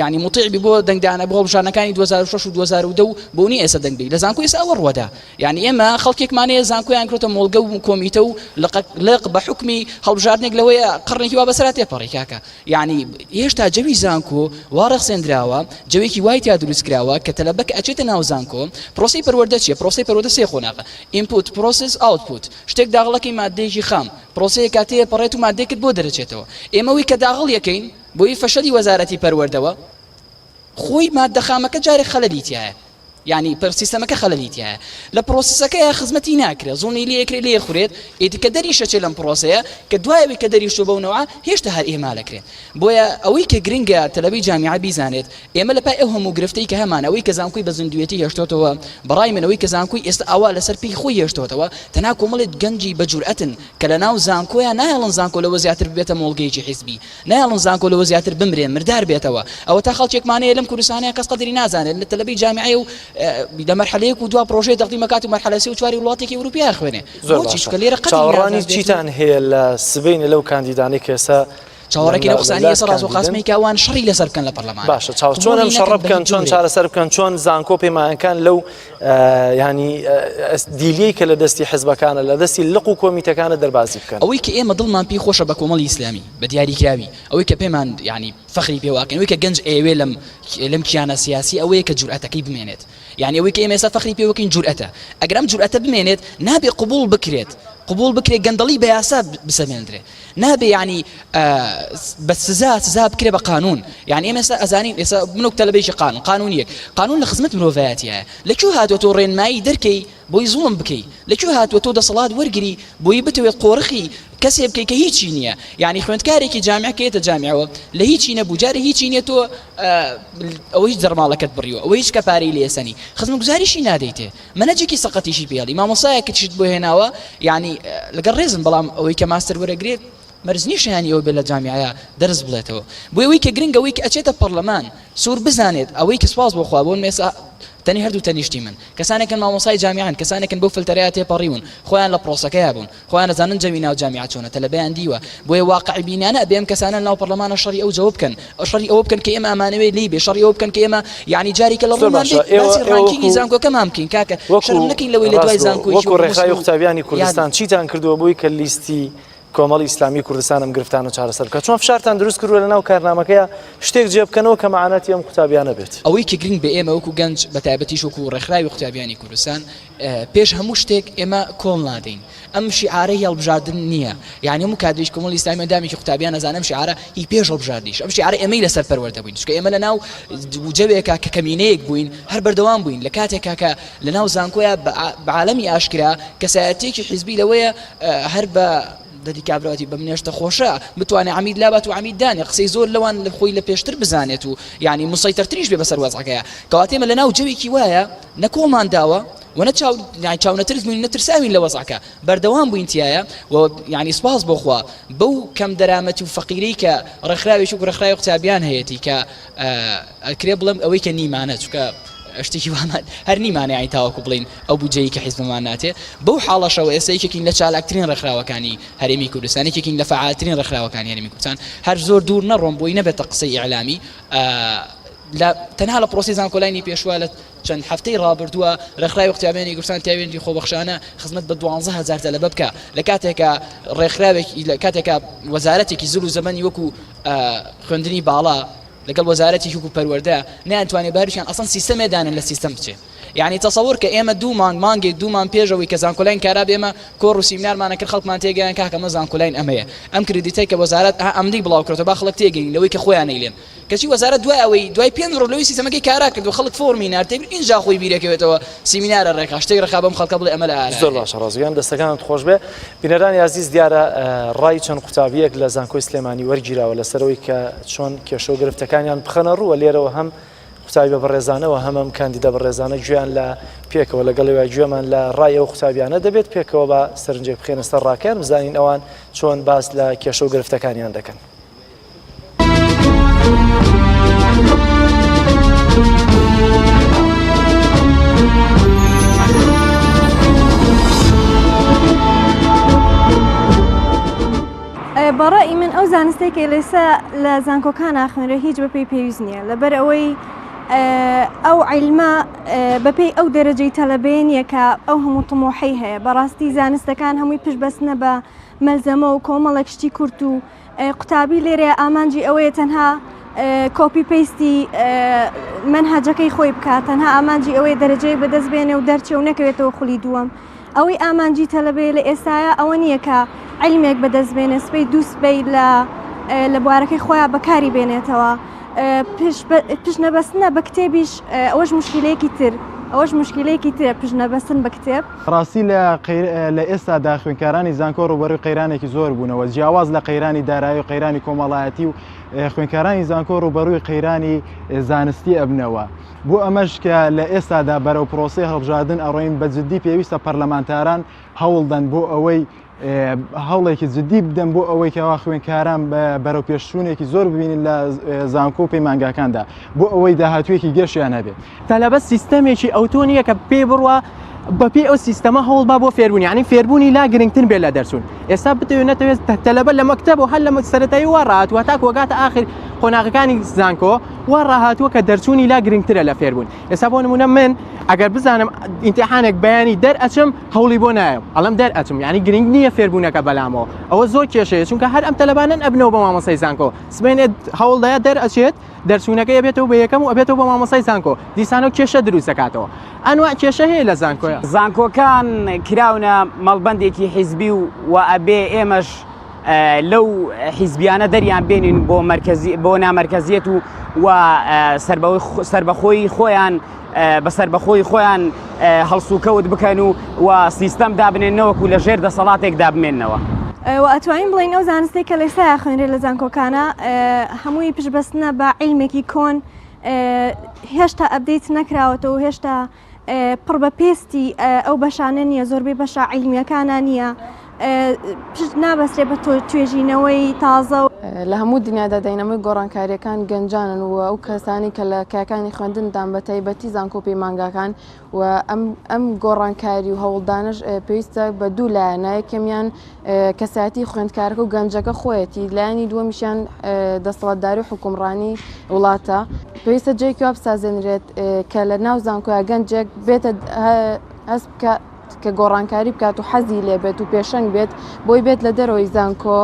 ینی مطیع بی بۆ دەنگدانە بۆ هەڵبژاردنەکانی 2006 و 2010 و بۆ نیە ئێستا دەنگ بدەی لە زانکۆ ئێستا ئەوە ڕوەدا یعنی ئێمە خەڵکێکمان هەیە زانکۆیان کرۆتە مۆڵگە و کۆمیتە و لق لق بە حکمی هەڵبژاردنێک لەوەیە قڕنێکی وا بەسەرا تێپەڕی کاکە یعنی هێشتا جەوی زانکۆ وا ڕەخسێندراوە جەوێکی وای تیا دروست کراوە کە تەلەبە کە ئەچێتە ناو زانکۆ پرۆسەی پەروەردە چیە پرۆسەی پەروەردە سێ قۆناغە input process output شتێک داغڵەکەی مادەیەکی خام پرۆسەیەکە تێپەڕێت و مادەیەکت بۆ دەرەچێتەوە ئێمە ئەوەی کە داغڵ یەکەین بۆی فەشەلی وەزارەتی پەروەردەوە خۆی مادە خامەکە جارێک خەلەلی تیایە یانی پر سیستەمەکە خەلەلی تیایە لە پرۆسسەکەیا خزمەتی ناکرێ زوڵمی لێ ئەکرێ لێ ئەخورێت ئیدی کە دەریش ئەچێ لەم پرۆسەیە کە دوای ئەوەی کە دەریش چوە بەو نەوعە هێشتا هەر ئیهمال ئەکرێ بۆیە ئەوەی کە گرنگە تەلەبەی جامیعە بیزانێت ئێمە لە پای ئەو هەموو گرفتەی کە هەمانە ئەوەی کە زانکۆی بە زیندوویەتی هێشتۆتەوە بەڕای من ئەوەی کە زانکۆی ئێستا ئاوا لەسەر پێی خۆی هێشتۆتەوە تەنها کۆمەڵێک گەنجی بە جورئەتن کە لە ناو زانکۆیا نایەڵن زانکۆ لەوە زیاتر ببێتە مۆڵگەیەکی حیزبی نایەڵن زانکۆ لەوە زیاتر بمرێ مردار بێتەوە ئەوەتا خەڵکێکمان هەیە لەم کوردستانەیە کەس قەدری نازانێت لە تەلەبەی جامیعەیە و لە مەرحەلە یەک و دوا پرۆژەی تەقدیم ئەکات و مەرحەلە سێ و چواری وڵاتێکی ئەوروپی ئەخوێنێ زۆر بۆچی باشە چونکە لێرە قەدری چاوەڕوانی نازانرێت و چیتان هەیە لە سبەینێ لەو کاندیدانەی کە ئێستا چاوەڕێکین لەم ئەو قسانەی لات ئێستا ڕاست و کاندیدن قاسمەی کە ئەوان شەڕی لەسەر بکەن لە پەرلەمانە باشە چاو چۆن قبوڵی ئەم شەڕە نەکەن بە بکەن هیچ چۆن جۆرێک. چارەسەر بکەن چۆن زانکۆ پەیمانەکان لەو ینی دیلیەی کە لە دەستی حزبەکانە لە دەستی لق و کۆمیتەکانە دەربازی بکەن. ئەوەی کە ئێمە دڵمان پێی خۆشە بە کۆمەڵی ئیسلامی بە دیاریکراوی ئەوەی کە پێمان یانی فەخری پێوە ئەکەین ئەوەی کە گەنج ئەیەوێ لەم لەم کیانە سیاسی ئەوەیە کە جورئەتەکەی بمێنێت یانی ئەوەی کە ئێمە ئێستا فەخری پێوەکەین جورئەتە ئەگەر ئەم جورئەتە بمێنێت نابێ قبوڵ بکرێت قبوڵ بکرێت گەندەڵی بە یاسا بسەمێندرێ نابێ یانی بە سزا سزا بکرێ بە قانون یانی ئێمە ئێستا ئەزانین ئێستا من وەک تەلەبەیەکی قانون قانونیەک قانون لە خزمەت مرۆڤایەتیایە لە کوێ هاتووە تۆ ڕێنمایی دەرکەی بۆی زوڵم بکەی لە کوێ هاتووە تۆ دەسەڵات وەرگری بۆی بتەوێت قۆرخی کەسێ بکەی کە هیچی نییە یعنی خوێندکارێکی جامیع کە یەتە جامیعەوە لە هیچی نەبوو جارێ هیچی نییە تۆ ئەوە هیچ دەرماڵەکەت بڕیوە ئەوە هیچ کە پارەی لێسەنی خزمەتگوزاریشی نادەیتێ مەنەجێکی سەقەتیشی پێڵی مامۆسایەکت شت بۆ هێناوە یعنی لەگەڵ ڕێزم بەڵام ئەوەی کە ماستەر وەرەگرێت مەرج نییە شایانی ئەوە بێت لە جامیعەیا دەرس بڵێتەوە بۆیە ئەوەی کە گرنگە ئەوەی کە ئەچێتە پەڕلەمان سوور بزانێت ئەوەی کە سوپاس بۆ خوا بۆ من ئێستا تەنی هەردوو تەنیشتی من کەسانێکن مامۆسای جامیعەن کەسانێکن بەو فلتەرەیا تێپەڕیون خۆیان لە پرۆسەکەیا بوون خۆیان ئەزانن جەوی ناو جامیعە چۆنە تەلەبەیان دیوە بۆیە واقعی بینانە ئەبێ ئەم کەسانە لەناو پەڕلەمانە شەڕی ئەو جەوە بکەن شەڕی ئەوە بکەن کە ئێمە ئەمانەوێ لێی بێ شەڕی ئەوە بکەن کە ئێمە یعنی جارێکە لە زۆر ڕوومان باشە بێت ئێوە باسی ئێوە ڕانکینگی وەکو زانکۆکەمان بکەین کاکە وەکو شەرم نەکەین لەوەی لە دوای ڕاستگۆ زانکۆیەکی وەکو وەکو ڕێکخراوی موسڵ و قوتابیانی یان کوردستان چیتان کردووە بۆی کە لیستی کۆمەڵی ئیسلامی کوردستان ئەم گرفتانە چارەسەر بکات؟ چۆن فشارتان دروست کردووە لەناو کارنامەکەیا شتێک جێ بکەنەوە کە مەعاناتی ئەم قوتابیانە بێت؟ ئەوەی کە گرنگ بێ ئێمە وەکو گەنج بە تایبەتیش وەکو ڕێکخراوی قوتابیانی کوردستان پێش هەموو شتێک ئێمە کۆڵ نادەین ئەم شیعارە هی هەڵبژاردن نییە یانی هەموو کادرێکی کۆمەڵی ئیسلامی ئەندامێکی قوتابیان ئەزانێ ئەم شیعارە هی پێش هەڵبژاردنیش ئەم شیعارە ئێمەی لەسەر پەروەردە بووین چونکە ئێمە لەناو جەوێکا کە کەمینەیەک بووین هەر بەردەوام بووین لە کاتێکا کە لەناو زانکۆیا بە عالەمی ئاشکرا کەسایەتیەکی حیزبی لەوەیە هەر بە دەدی کابراتی بە منێشتە خۆشە بتوانێت عەمید لابات و عەمید دانێ قسەی زۆر لەوان لە خۆی لە پێشتر بزانێت و یعنی مسەیتەرتریش بێ بەسەر وەزعەکەیە کەواتە ئێمە لەناو جەوێکی وایە نە کۆڵمان داوە و نە چاو یعنی چاونەترس بووین نە ترساوین لە وەزعەکە بەردەوام بووین تیایە و یعنی سپاس بۆ خوا بەو کەم دەرامەتی و فەقیرەی کە ڕێکخراوێکی وەکو ڕێکخراوی قوتابیان هەیەتی کە ئەکرێ بڵێم ئەوەی کە نیمانە چونکە شتێکی وامان هەر نیمانە یانی تاوەکو بڵێین ئەو بودجەیەی کە حیزبمان ناتێ بەو حاڵەشەوە ئێستا یەکێکین لە چالاکترین ڕێکخراوەکانی هەرێمی کوردستان یەکێکین لە فەعالترین ڕێکخراوەکانی هەرێمی کوردستان هەر زۆر دوور نەڕۆم بۆی نەبێتە قسەی ئیعلامی لە تەنها لە پرۆسی زانکۆلاینی پێشوە لە چەند هەفتەی ڕابردووە ڕێکخراوی قوتابیانی کوردستان تاوێنی خۆبەخشانە خزمەت بە 12 هزار تەلەبە بکە لە کاتێکە ڕێکخراوێک لە کاتێکە وەزارەتێکی زل و زەمەنی وەکو خوێندنی باڵا لەگەڵ وەزارەتی وەکو پەروەردە نەیانتوانێ بەهەرشیان ئەسڵەن سیستەمێ دانێن لە سیستەم بچێ. یانی تەسەور کە ئێمە دوو مانگ مانگێک دوو مان پێش ئەوەی کە زانکۆلاین کارا بێ ئێمە کۆڕ و سیمینارمان ئەکرد خەڵکمان تێگەیان کاکە ئەمە زانکۆلاین ئەمەیە ئەم credit ەی کە وەزارەت ئەها ئەمنی بڵاو کردەوە با خەڵک تێگەین لەوەی کە خۆیان ئەیلێن کەچی وەزارەت دوای ئەوەی دوای پێنج ڕۆژ لەوەی سیستەمەکەی کارا کرد و خەڵک فۆڕمی نارد تێک ئینجا خۆی بیرەکەوێتەوە سیمینارە ڕێکخا شتێک ڕێکخا بەم خەڵکە بڵێ ئەمە لە ئارایە. زۆر باشە ڕاز گیان دەستەکانت خۆش بێ. بینەرانی ئازیز دیارە ڕای چەند قوتابییەک لە زانکۆی سلێمانی وەرگیراوە لەسەرەوەی کە چۆن کێشە و گرفتەکانیان بخەنە ڕووە لێرەوە هەم قوتابیە بەڕێزانە و هەم ئەم کاندیدە بەڕێزانە گوێیان لە پێکەوە لەگەڵیوە گوێمان لە ڕای ئەو قوتابیانە دەبێت پێکەوە بە سەرنجێک بخێنە سەر ڕاکەیان بزانین ئەوان چۆن باس لە کێشە و گرفتەکانیان دەکەن. بەڕەئی من ئەو زانستەی کە لێسە لە زانکۆکان ئاخوێنرێ هیچ بەپێی پێویست نییە لەبەر ئەوەی ئەو عیلمە بەپێی ئەو دەرەجەی تەلەبەیە نییە کە ئەو هەموو طموحەی هەیە بەڕاستی زانستەکان هەمووی پشت بەستنە بە مەلزەمە و کۆمەڵێک شتی کورت و قوتابی لێرەیە ئامانجی ئەوەیە تەنها copy paste ی مەنهەجەکەی خۆی بکات تەنها ئامانجی ئەوەیە دەرەجەیەک بەدەست بێنێ و دەرچێ و نەکەوێتەوە خولی دووەم ئەوەی ئامانجی تەلەبەیە لە ئێستایا ئەوە نییە کە عیلمێک بەدەست بێنێ سبەی دوو سبەی لە لە بوارەکەی خۆیان بەکاری بێنێتەوە پشت نەبەستنە بە کتێبیش ئەوەش مشکلەیەکی تر ئەوەش مشکلەیەکی ترە پشت نەبەستن بە کتێب. ڕاستی لە لە ئێستادا خوێندکارانی زانکۆ ڕووبەرووی قەیرانێکی زۆر بوونەوە جیاواز لە قەیرانی دارایی و قەیرانی کۆمەڵایەتی و خوێندکارانی زانکۆ ڕووبەرووی قەیرانی زانستی ئەبنەوە بۆ ئەمەش کە لە ئێستادا بەرەو پرۆسەی هەڵبژاردن ئەڕۆین بە جددی پێویستە پەرلەمانتاران هەوڵدەن بۆ ئەوەی هەوڵێکی جددی بدەن بۆ ئەوەی کەوا خوێندکاران بەرەو پێشچوونێکی زۆر ببینن لە زانکۆ و پەیمانگاکاندا بۆ ئەوەی داهاتوویەکی گەشیان هەبێت. تەلەبە سیستەمێکی ئەوتۆ نییە کە پێی بڕوا بەپێی ئەو سیستەمە هەوڵ با بۆ فێربوون یعنی فێربوونی لا گرنگتر بێت لە دەرچوون ئێستا بتەوێت نەتەوێت تەلەبە لە مەکتەب و هەر لە سەرەتایی وا ڕاهاتووە تاکو ئەگاتە ئاخر قۆناغەکانی زانکۆ وا ڕاهاتووە کە دەرچوونی لا گرنگترە لە فێربوون ئێستا بۆ نمونە من ئەگەر بزانم ئیمتیحانێک بەیانی دەرئەچم هەوڵی بۆ نایەم ئەڵم دەرئەچم یعنی گرنگ نییە فێربوونەکە بەلامەوە ئەوە زۆر کێشەیە چونکە هەر ئەم تەلەبانەن ئەبنەوە بە مامۆستای زانکۆ سبەینێ هەوڵدایە دەرئەچێت دەرچوونەکەی ئەبێتەوە بە یەکەم و ئەبێتەوە بە مامۆستای زانکۆ دیسانەوە کێشە دروست دەکاتەوە ئەنوا کێشە هەیە لە زانکۆیە. زانکۆکان کراونە مەڵبەندێکی حیزبی و و ئەبێ ئێمەش لەو حیزبیانە دەریان بێنین بۆ مەرکەزی بۆ نامەرکەزیەت و و سەربەخۆی خۆیان بە سەربەخۆی خۆیان هەڵسوکەوت بکەن و و سیستەم دابنێن نەوەکو لە ژێر دەسەڵاتێکدا بمێننەوە. و ئەتوانین بڵێین ئەو زانستەی کە لەستا ئەخوێنرێت لە زانکۆکانە هەمووی پشتبەستنە بە عیلمێکی کۆن هێشتا update نەکراوەتەوە هێشتا پڕ بە پێستی ئەو بەشانە نییە زۆربەی بەشە عیلمیەکانە نییە پشت نابەسترێ بە توێژینەوەی تازە. لە هەموو دنیادا داینەمۆی گۆڕانکارییەکان گەنجانن و ئەو کەسانەی کە لە کایەکانی خوێندندان بە تایبەتی زانکۆ و پەیمانگاکان و ئەم ئەم گۆڕانکاری و هەوڵدانەش پێویستە بە دوو لایەنە یەکەمیان کەسایەتی خوێندکارەکە و گەنجەکە خۆیەتی لایەنی دووەمیشیان دەسەڵاتداری و حوکمڕانی وڵاتە پێویستە جێیەکی وا بسازێنرێت کە لە ناو زانکۆیا گەنجێک بێتە هەست بکە کە گۆڕانکاری بکات و حەزی لێ بێت و پێشەنگ بێت بۆی بێت لە دەرەوەی زانکۆ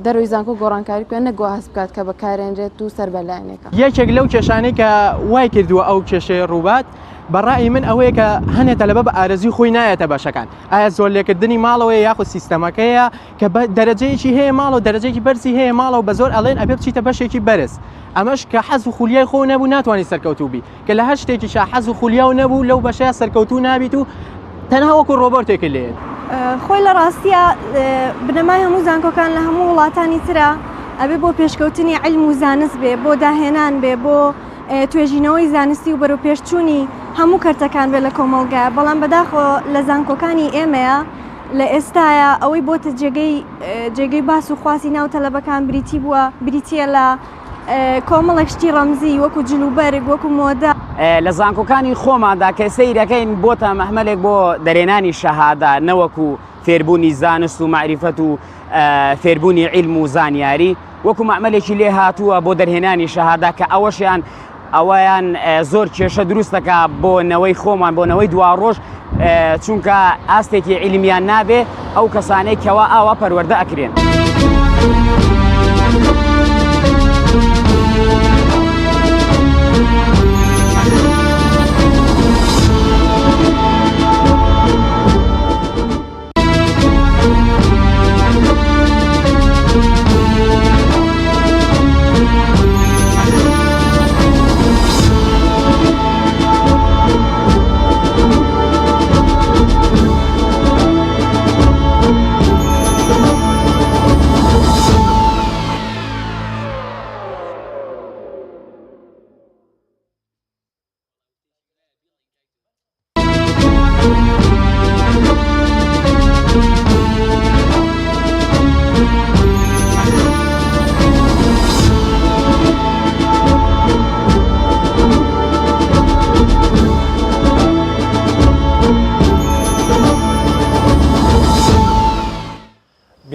دەرەوەی زانکۆ گۆڕانکاری بکات نەک وا هەست بکات کە بەکارێنرێت و سەر بە لایەنێکە. یەکێک لەو کێشانەی کە وای کردووە ئەو کێشەیە ڕووبات بە ڕای من ئەوەیە کە هەنێ تەلەبە بە ئارەزووی خۆی نایەتە بەشەکان ئایا زۆرلێکردنی ماڵەوەیە یاخود سیستەمەکەیە کە بە دەرەجەیەکی هەیە ماڵەوە دەرەجەیەکی بەرزی هەیە ماڵەوە بە زۆر ئەڵێن ئەبێ بچیتە بەشێکی بەرز ئەمەش کە حەز و خولیای خۆ نەبوو ناتوانانی سەرکەوتوو بی کە لە هەر شتێکیشا حەز و خولیاو نەبوو لەو بەشەیا سەرکەوتوو نابیت و تەنها وەکو ڕۆبۆتێکت لێیەت. خۆی لە ڕاستیا بنەمای هەموو زانکۆکان لە هەموو وڵاتانی ترا ئەبێ بۆ پێشکەوتنی عیلم و زانست بێ بۆ داهێنان بێ بۆ توێژینەوەی زانستی و بەرەوپێشچوونی هەموو کەرتەکان بێ لە کۆمەڵگا بەڵام بەداخەوە لە زانکۆکانی ئێمەیە لە ئێستایا ئەوەی بۆتە جێگەی جێگەی باس و خواسی ناو تەلەبەکان بریتی بووە بریتییە لە کۆمەڵێک شتی ڕەمزی وەکو جلوبەرگ وەکو مۆدە. لە زانکۆکانی خۆماندا کە سەیرەکەین بۆتە مەحمەلێک بۆ دەرێنانی شەهادە نەوەکو فێربوونی زانست و مەعریفەت و فێربوونی عیلم و زانیاری وەکو مەعمەلێکی لێ هاتووە بۆ دەرهێنانی شەهادە کە ئەوەشیان ئەوەیان زۆر کێشە دروست دەکا بۆ نەوەی خۆمان بۆ نەوەی دواڕۆژ چونکە ئاستێکی عیلمیان نابێ ئەو کەسانەی کەوا ئاوا پەروەردە ئەکرێن.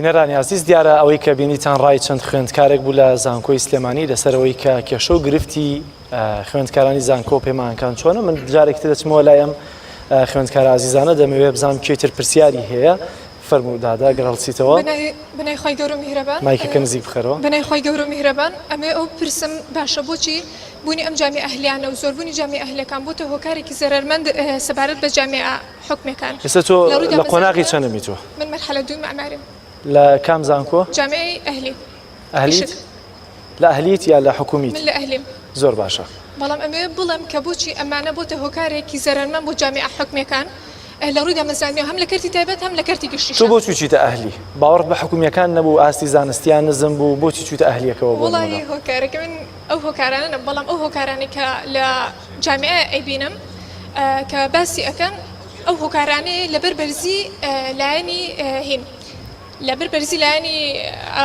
بینەرانی ئازیز دیارە ئەوەی کە بینیتان ڕای چەند خوێندکارێک بوو لە زانکۆی سلێمانی لەسەر ئەوەی کە کێشە و گرفتی خوێندکارانی زانکۆ پەیمانگاکان چۆنە من جارێکی تر دەچمەوە لای ئەم خوێندکارە ئازیزانە دەمەوێت بزانم کێ تر پرسیاری هەیە فەرموو دادا گەر هەڵسیتەوە بەناوی خوای گەورە و میهرەبان مایکەکە نزیک بخەرەوە. بەناوی خوای گەورە و میهرەبان ئەمەوێ ئەوە بپرسم باشە بۆچی بوونی ئەم جامیعە ئەهلیانە و زۆربوونی جامیعە ئەهلیەکان بۆتە هۆکارێکی زەرەرمەند سەبارەت بە جامیعە حکومیەکان ئێستا تۆ لە قۆناغی چەنەمی تۆ؟ من مەرحەلە دووی مەعماریم. لە کام زانکۆ؟ جامیعەی ئەهلی. ئەهلیت؟ لە ئەهلیت یا لە حکومیت؟ من لە ئەهلیم. زۆر باشە. بەڵام ئەمەوێ بڵێم کە بۆچی ئەمانە بۆتە هۆکارێکی زەرەرمەند بۆ جامیعە حکومیەکان لە ڕووی دامەزراندنەوە هەم لە کەرتی تایبەت هەم لە کەرتی گشتیشا. تۆ بۆچی چویتە ئەهلی؟ باوەڕت بە حکومیەکان نەبوو ئاستی زانستیان نزم بوو بۆچی چویتە ئەهلیەکەوە بۆ نمونە؟ وەڵاهی هۆکارەکە من ئەو هۆکارانە نەبوو بەڵام ئەو هۆکارانەی کە لە جامیعە ئەیبینم کە باسی ئەکەن ئەو هۆکارانەیە لەبەر بەرزی لایەنی هین لەبەر بەرزی لایەنی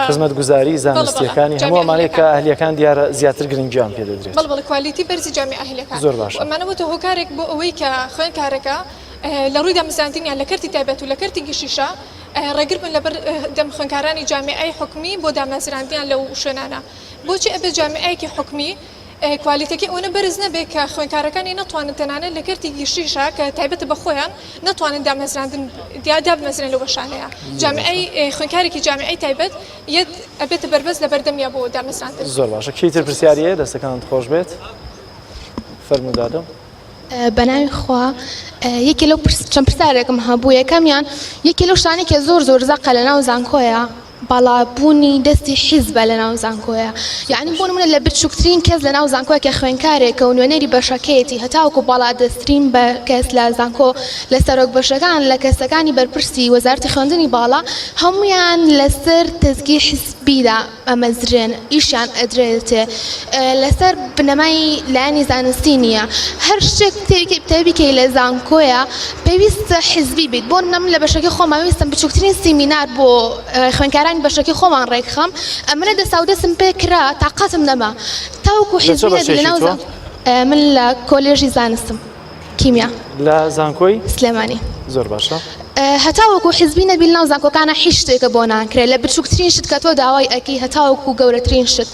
خزمەتگوزاری زانستیەکانی هەموو ئەمانەی کە ئەهلیەکان دیارە زیاتر گرنگیان پێ دەدرێت. بەڵێ بەڵێ quality بەرزی جامیعە ئەهلیەکان زۆر باشە. ئەمانە بۆتە هۆکارێک بۆ ئەوەی کە خوێندکارەکە لە ڕووی دامەزراندنیان لە کەرتی تایبەت و لە کەرتی گشتیشا ڕێگر بن لەبەر دەم خوێندکارانی جامیعەی حکومی بۆ دامەزراندنیان لەو شوێنانە بۆچی ئەبێ جامیعەیەکی حکومی quality ەکەی ئەوەنە بەرز نەبێت کە خوێندکارەکانی نەتوانن تەنانەت لە کەرتی گشتیشا کە تایبەتە بە خۆیان نەتوانن دامەزراندن یا دابمەزرێن لەو بەشانەیە جامیعەی خوێندکارێکی جامیعەی تایبەت یەت ئەبێتە بەربەست لە بەردەمیا بۆ دامەزراندن. زۆر باشە کێی تر پرسیاری هەیە دەستەکانت خۆش بێت فەرموو دادە. بەناوی خوا یەکێ لەو چەند پرسیارێکم هەبوو یەکەمیان یەکێ لەو شتانەی کە زۆر زۆر زەقە لەناو زانکۆیە باڵا بوونی دەستی حیزبە لەناو زانکۆیە یەعنی بۆ نمونە لە بچوکترین کەس لەناو زانکۆیە کە خوێنکارێکە و نوێنەری بەشەکەیەتی هەتاوەکو باڵا دەسترین بە کەس لە زانکۆ لە سەرۆک بەشەکان لە کەسەکانی بەرپرسی وەزارەتی خوێندنی باڵا هەموویان لەسەر تەزگی حیزبیدا ئەمەزرێن ئیشیان ئەدرێتێ لەسەر بنەمای لایەنی زانستی نییە هەر شتێک تێ بیکەی لە زانکۆیە پێویستە حزبی بیت بۆ نمونە من لە بەشەکەی خۆمان ویستم بچووکترین سیمینار بۆ خوێندکارانی بەشەکەی خۆمان ڕێکخەم ئەمنە دەساودەستم پێ کرا تاقەتم نەما تاوەکو لە چ حزبی نەبی بەشێکی لەناو تۆ؟ من لە کۆلێژی زانستم. کیمیا. لە زانکۆی؟ سلێمانی. زۆر باشە. هەتاوەکو حیزبی نەبی لەناو زانکۆکانا هیچ شتێکە بۆ ناکرێ لە بچوکترین شت کە تۆ داوای ئەکەی هەتاوەکو گەورەترین شت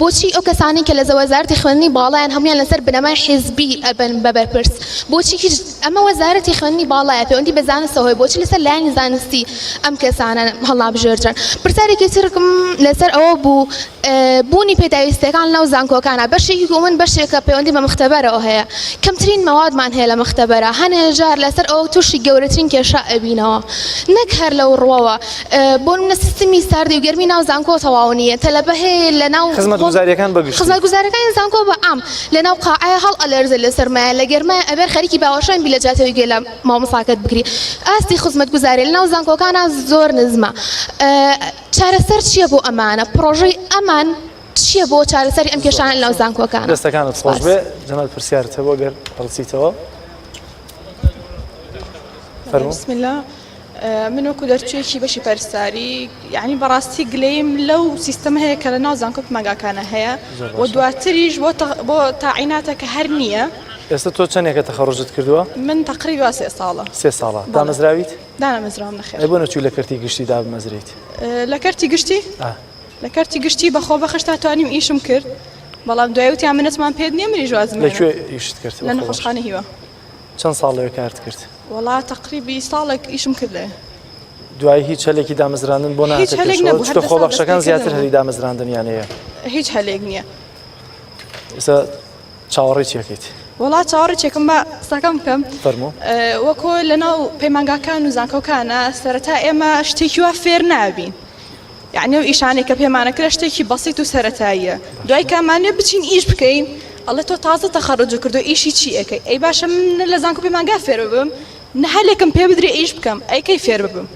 بۆچی ئەو کەسانەی کە لە وەزارەتی خوێندنی باڵایان هەموویان لەسەر بنەمای حیزبی ئەبن بە بەرپرس بۆچی هیچ ئەمە وەزارەتی خوێندنی باڵایە پەیوەندی بە زانستەوە هەیە بۆچی لەسەر لایەنی زانستی ئەم کەسانە هەڵنابژێردرێن پرسیارێکی ترکم لەسەر ئەوە بوو بوونی پێداویستیەکان لەناو زانکۆکانە بەشێکی کو من بەشێکە پەیوەندی بە مختبەرەوە هەیە کەمترین مەوادمان هەیە لە مختبەرە هەنێ جار لەسەر ئەوە تووشی گەورەترین کێشە ئەبینەوە نەک هەر لەو ڕوەوە بۆ نمونە سیستمی ساردی و گەرمی ناو زانکۆ تەواو نییە تەلەبە هەیە لە ناو خزمەتگوزاریەکان بە گشتی خزمەتگوزاریەکانی زانکۆ بە عام لە ناو قاعەیە هەڵ ئەلەرزێ لە سەرمایە لە گەرمایە ئەبێ خەریکی باوەشان بی لە جیاتەوەی گوێ لە مامۆستاکەت بگری ئاستی خزمەتگوزاری لە ناو زانکۆکانا زۆر نزمە چارەسەر چییە بۆ ئەمانە؟ پڕۆژەی ئەمان چییە بۆ چارەسەری ئەم کێشانە لەناو زانکۆکان؟ دەستەکانت خۆش بێ جەنابت پرسیارت هەبوو گەر هەڵسیتەوە فەرموو. بسم الله من وەکو دەرچوویەکی بەشی پەرستاری یعنی بەڕاستی گلەیم لەو سیستەمە هەیە کە لە ناو زانکۆ پەیمانگاکانە هەیە و دواتریش بۆ بۆ تاعیناتە کە هەر نییە. ئێستا تۆ چەندێکە تەخەڕوجت کردووە؟ من تەقریبا سێ ساڵە. سێ ساڵە. دامەزراویت؟ دانەمەزراوم نەخێر. ئەی بۆ نەچووی لە کەرتی گشتی دابمەزرێیت؟ لە کەرتی گشتی؟ ئا. لە کەرتی گشتی بە خۆبەخش تا توانیم ئیشم کرد بەڵام دوای وتیان منەتمان پێت نییە منیش وازم لە کوێ ئیشت کرد؟ لە نەخۆشخانەی هیوا. چەند ساڵ لەوێ کارت کرد؟ وەڵا تەقریبی ساڵێک ئیشم کرد لەوێ. دوایی هیچ هەلێکی دامەزراندن بۆ نەهاتە پێشەوە؟ چونکە خۆبەخشەکان زیاتر هەلی دامەزراندنیان هەیە. هیچ هەلێک نییە. ئێستا چاوەڕێی چی ئەکەیت؟ وەڵا چاوەڕێی چێکم با قسەکەم بکەم. فەرموو. وەکۆ لەناو پەیمانگاکان و زانکۆکانە سەرەتا ئێمە شتێکی وا فێر نابین یعنی ئەو ئیشانەی کە پێمانەکرا شتێکی بەسیت و سەرەتاییە دوای کامانێ بچین ئیش بکەین ئەڵێ تۆ تازە تەخەڕوج کردو ئیشی چی ئەکەی ئەی باشە من لە زانکۆ پەیمانگا فێر ببم نە هەلێکم پێ بدرێ ئیش بکەم ئەی کەی فێر ببم؟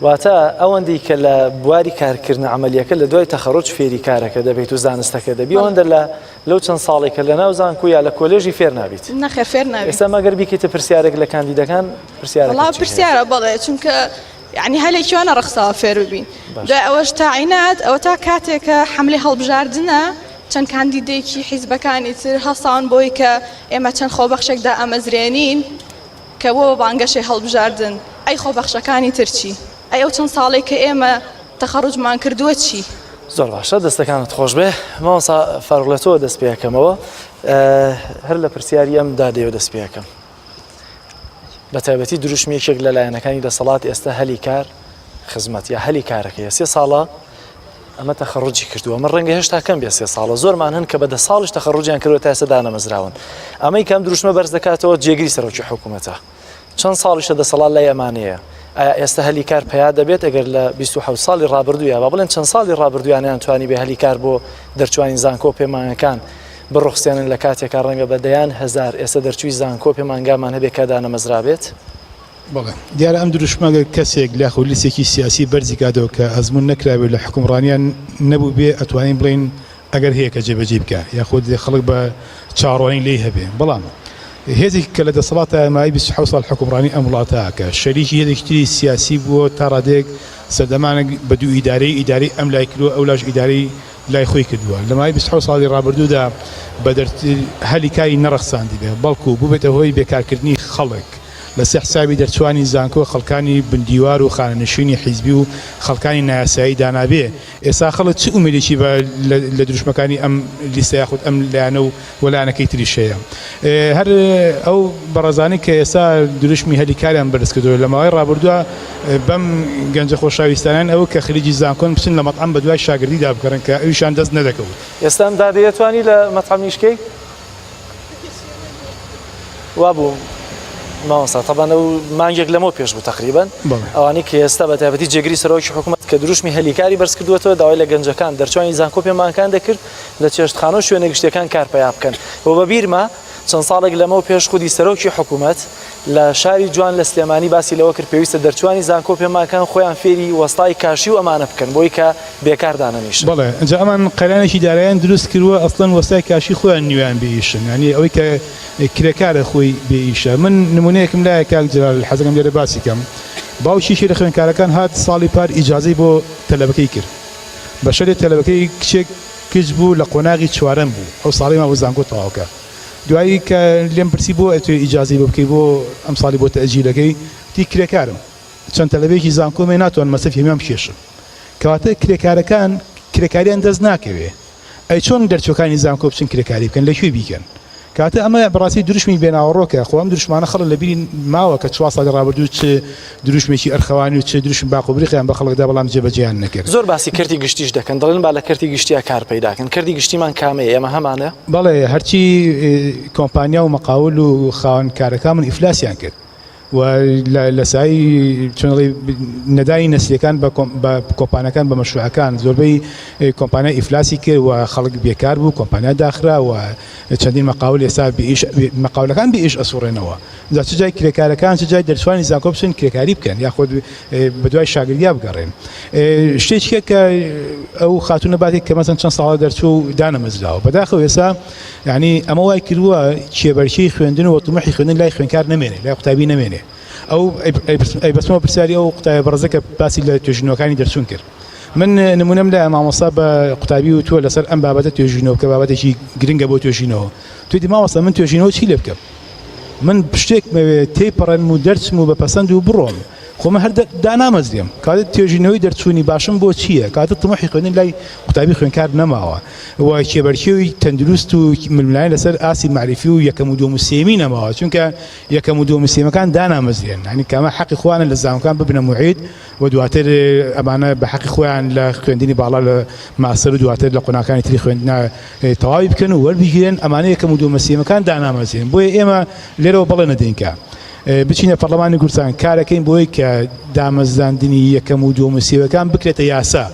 واتە ئەوەندەی کە لە بواری کارکردنە عەمەلیەکە لە دوای تەخەڕوج فێری کارەکە دەبیت و زانستەکە دەبی ئەوەندە لە لەو چەند ساڵێک کە لە ناو زانکۆ یا لە کۆلێژی فێر نابیت. نەخێر فێر نابین. ئێستا مەگەر بیکەیتە پرسیارێک لە کاندیدەکان پرسیارەکەت وەڵا چی هەیە؟ پرسیارە بەڵێ چونکە یعنی هەلێکی وا نەڕەخساوە فێر ببین دوای ئەوەش تاعینات ئەوەتا کاتێکە حەملەی هەڵبژاردنە چەند کاندیدێکی حیزبەکانی تر هەڵساون بۆی کە ئێمە چەند خۆبەخشێک دائەمەزرێنین کە بۆ بانگەشەی هەڵبژاردن ئەی خۆبەخشەکانی تر چی؟ ئەی ئەو چەند ساڵەی کە ئێمە. تەخەڕوجمان کردووە چی؟ زۆر باشە دەستەکانت خۆش بێ مامۆستا فاروق لە تۆوە دەست پێەکەمەوە هەر لە پرسیاری ئەم دادەیەوە دەست پێەکەم بە تایبەتی دروشمی یەکێک لە لایەنەکانی دەسەڵات ئێستا هەلی کار خزمەت یا هەلی کارەکەیە سێ ساڵە ئەمە تەخەڕوجی کردووە ئەمە ڕەنگە هێشتا کەم بێ سێ ساڵە زۆرمان هەن کە بە دە ساڵیش تەخەڕوجیان کردووە تا ئێستا دانەمەزراون ئەمەی کەم دروشمە بەرز دەکاتەوە جێگری سەرۆکی حکوومەتە چەند ساڵیشە دەسەڵات لای ئەمانەیە ئایا ئێستا هەلی کار پیا دەبێت ئەگەر لە 27 ساڵی ڕابردوویا با بڵێن چەند ساڵی ڕابردوویانیان توانی بێ هەلی کار بۆ دەرچوانی زانکۆ پەیمانگەکان بڕوخسێنن لە کاتێکا ڕەنگە بە دەیان هەزار ئێستا دەرچووی زانکۆ پەیمانگامان هەبێ کە دانەمەزرابێت؟ بەڵێ دیارە ئەم دروشمە گەر کەسێک یاخود لیستێکی سیاسی بەرزی کاتەوە کە ئەزموون نەکرابێ لە حوکمڕانیان نەبووبێ ئەتوانین بڵێین ئەگەر هەیە کە جێبەجێی بکا یاخود خەڵک بە چاوەڕوانی لێی هەبێ بەڵام هێزێک کە لە دەسەڵاتە ماوەی 27 ساڵ حوکمڕانی ئەم وڵاتە ئەکا شەریکی هێزێکی تری سیاسی بووە تا ڕادەیەک سەردەمانێک بە دوو ئیدارەی ئیدارەی ئەم لای کردووە ئەو لاش ئیدارەی لای خۆی کردووە لە ماوەی 27 ساڵی ڕابردوودا بە هەلی کاری نەڕەخساندبێ بەڵکو بووبێتە هۆی بێکارکردنی خەڵک لەسەر حسابی دەرچوانی زانکۆ خەڵکانی بندیوار و خانەنشینی حیزبی و خەڵکانی نایاسایی دانابێ، ئێستا خەڵک چ ئومێدێکی بە لە دروشمەکانی ئەم لیستە یاخود ئەم لایەنە و لایەنەکەی تریش هەیە؟ هەر ئەو بەڕێزانەی کە ئێستا دروشمی هەلی کاریان بەرز کردەوە لە ماوەی ڕابردووە بەم گەنجە خۆشاویستانەیان ئەوە کە خریجی زانکۆن بچن لە مەتعەم بەدوای شاگردیدا بگەڕێن کە ئەویشیان دەست نەدەکەوت. ئێستا ئەم دادەیە توانی لە مەتعەم ئیش کەی؟ وابوو مامۆستا تەبان ئەو مانگێک لەمەوە پێش بوو تقریبا ئەوانەی کە ئێستا بە تایبەتی جێگری سەرۆکی حکوومەت کە دروشمی هەلیکاری بەرز کردووەتەوە داوای لە گەنجەکان دەرچوانی زانکۆ پێمانکان دەکرد لە چێشتخانە و شوێنە گشتیەکان کار پەیا بکەن و بە بیرمە چەند ساڵێک لەمەو پێش خودی سەرۆکی حکوومەت لە شاری جوان لە سلێمانی باسی لەوە کرد پێویستە دەرچوانی زانکۆ پێمانکان خۆیان فێری وەستای کاشی و ئەمانە بکەن بۆی کە بێکار دانەنیشن. بەڵێ ئینجا ئەمان قەیرانێکی داراییان دروست کردووە ئەسڵەن وەستای کاشی خۆیان نیوەیان بێ ئیشن یانی ئەوەی کە کرێکارە خۆی بێ ئیشە من نمونەیەکم لایە کاک جەلال حەزەکەم لێرە باسی کەم باوکی یەکێ لە خوێندکارەکان هات ساڵی پار ئیجازەی بۆ تەلەبەکەی کرد بە شەرێ تەلەبەکەی کچێک کچ بوو لە قۆناغی چوارەم بوو ئەو ساڵەی مابوو زانکۆ تەواو کە دوایی کە لێم پرسی بۆ ئەتوێ ئیجازەی بۆ بکەی بۆ ئەم ساڵی بۆ تەئجیلەکەی وتی کرێکارم چەند تەلەبەیەکی زانکۆم هەیە ناتوانم مەسرەفی هەموویان بکێشم کەواتە کرێکارەکان کرێکاریان دەست ناکەوێ ئەی چۆن دەرچوەکانی زانکۆ بچن کرێکاری بکەن لە کوێ بیکەن کاتە ئەمە بەڕاستی دروشمی بێناوەڕۆکە خۆ ئەم دروشمانە خەڵک لە بیری ماوە کە چوار ساڵی ڕابردوو چ دروشمێکی ئەرخەوانی و چ دروشم باق و بریقیان بە خەڵک دا بەڵام جێبەجێیان نەکرد. زۆر باسی کەرتی گشتیش دەکەن دەڵێن با لە کەرتی گشتیا کار پەیدا کەن کەرتی گشتیمان کامەیە ئێمە هەمانە؟ بەڵێ هەرچی کۆمپانیا و مەقاول و خاوەن کارەکان ئیفلاسیان کرد و لە سایەی چۆن ئەڵێی نەدانی نەسریەکان بە کۆمپانیاکان بە مەشروعەکان زۆربەی کۆمپانیا ئیفلاسی کرد و خەڵک بێکار بوو کۆمپانیا داخرا و چەندین مەقاول ئێستا بێ ئیش مەقاولەکان بێ ئیش ئەسوڕێنەوە جا چ جای کرێکارەکان چ جای دەرچوانی زانکۆ بچن کرێکاری بکەن یاخود بەدوای شاگردیا بگەڕێن شتێکیە کە ئەو خاتونە باتێک کە مەسەن چەند ساڵە دەرچوو و دانەمەزراوە بەداخەوە ئێستا یانی ئەمە وای کردووە کێبەرکێی خوێندن و تموحی خوێندن لای خوێندکار نەمێنێ لای قوتابی نەمێنێ ئەو ئەیبەستمەوە پرسیاری ئەو قوتابیە بەڕێزە کە باسی لە توێژینەوەکانی دەرچوون کرد من نمونەم لای مامۆستا بە قوتابی وتووە لەسەر ئەم بابەتە توێژینەوە بکە بابەتێکی گرنگە بۆ توێژینەوە توێتی مامۆستا من توێژینەوە چی لێ بکەم من شتێکمەوێ تێیپەڕێنم و دەرچم و بە پەسەند و بڕۆم خۆ من هەر دانامەزرێم کاتێ توێژینەوەی دەرچوونی باشم بۆ چییە کاتە تموحی خوێندن لای قوتابی خوێندکار نەماوە و کێبەرکێی تەندروست و ململانێ لەسەر ئاستی مەعریفی و یەکەم و دووەم و سێیەمی نەماوە چونکە یەکەم و دووەم و سێیەمەکان دانامەزرێن یانی کامە حەقی خۆیانە لە زانکۆکان ببنە موعید و دواتر ئەمانە بە حەقی خۆیان لە خوێندنی باڵا لە ماستەر و دواتر لە قۆناغەکانی تری خوێندنا تەواوی بکەن و وەربگیرێن ئەمانە یەکەم و دووەم و سێیەمەکان دانامەزرێن بۆیە ئێمە لێرەوە بەڵێن ئەدەین کە بچینە پەرلەمانی کوردستان کارەکەین بۆی کە دامەزراندنی یەکەم و دووەم و سێوەکان بکرێتە یاسا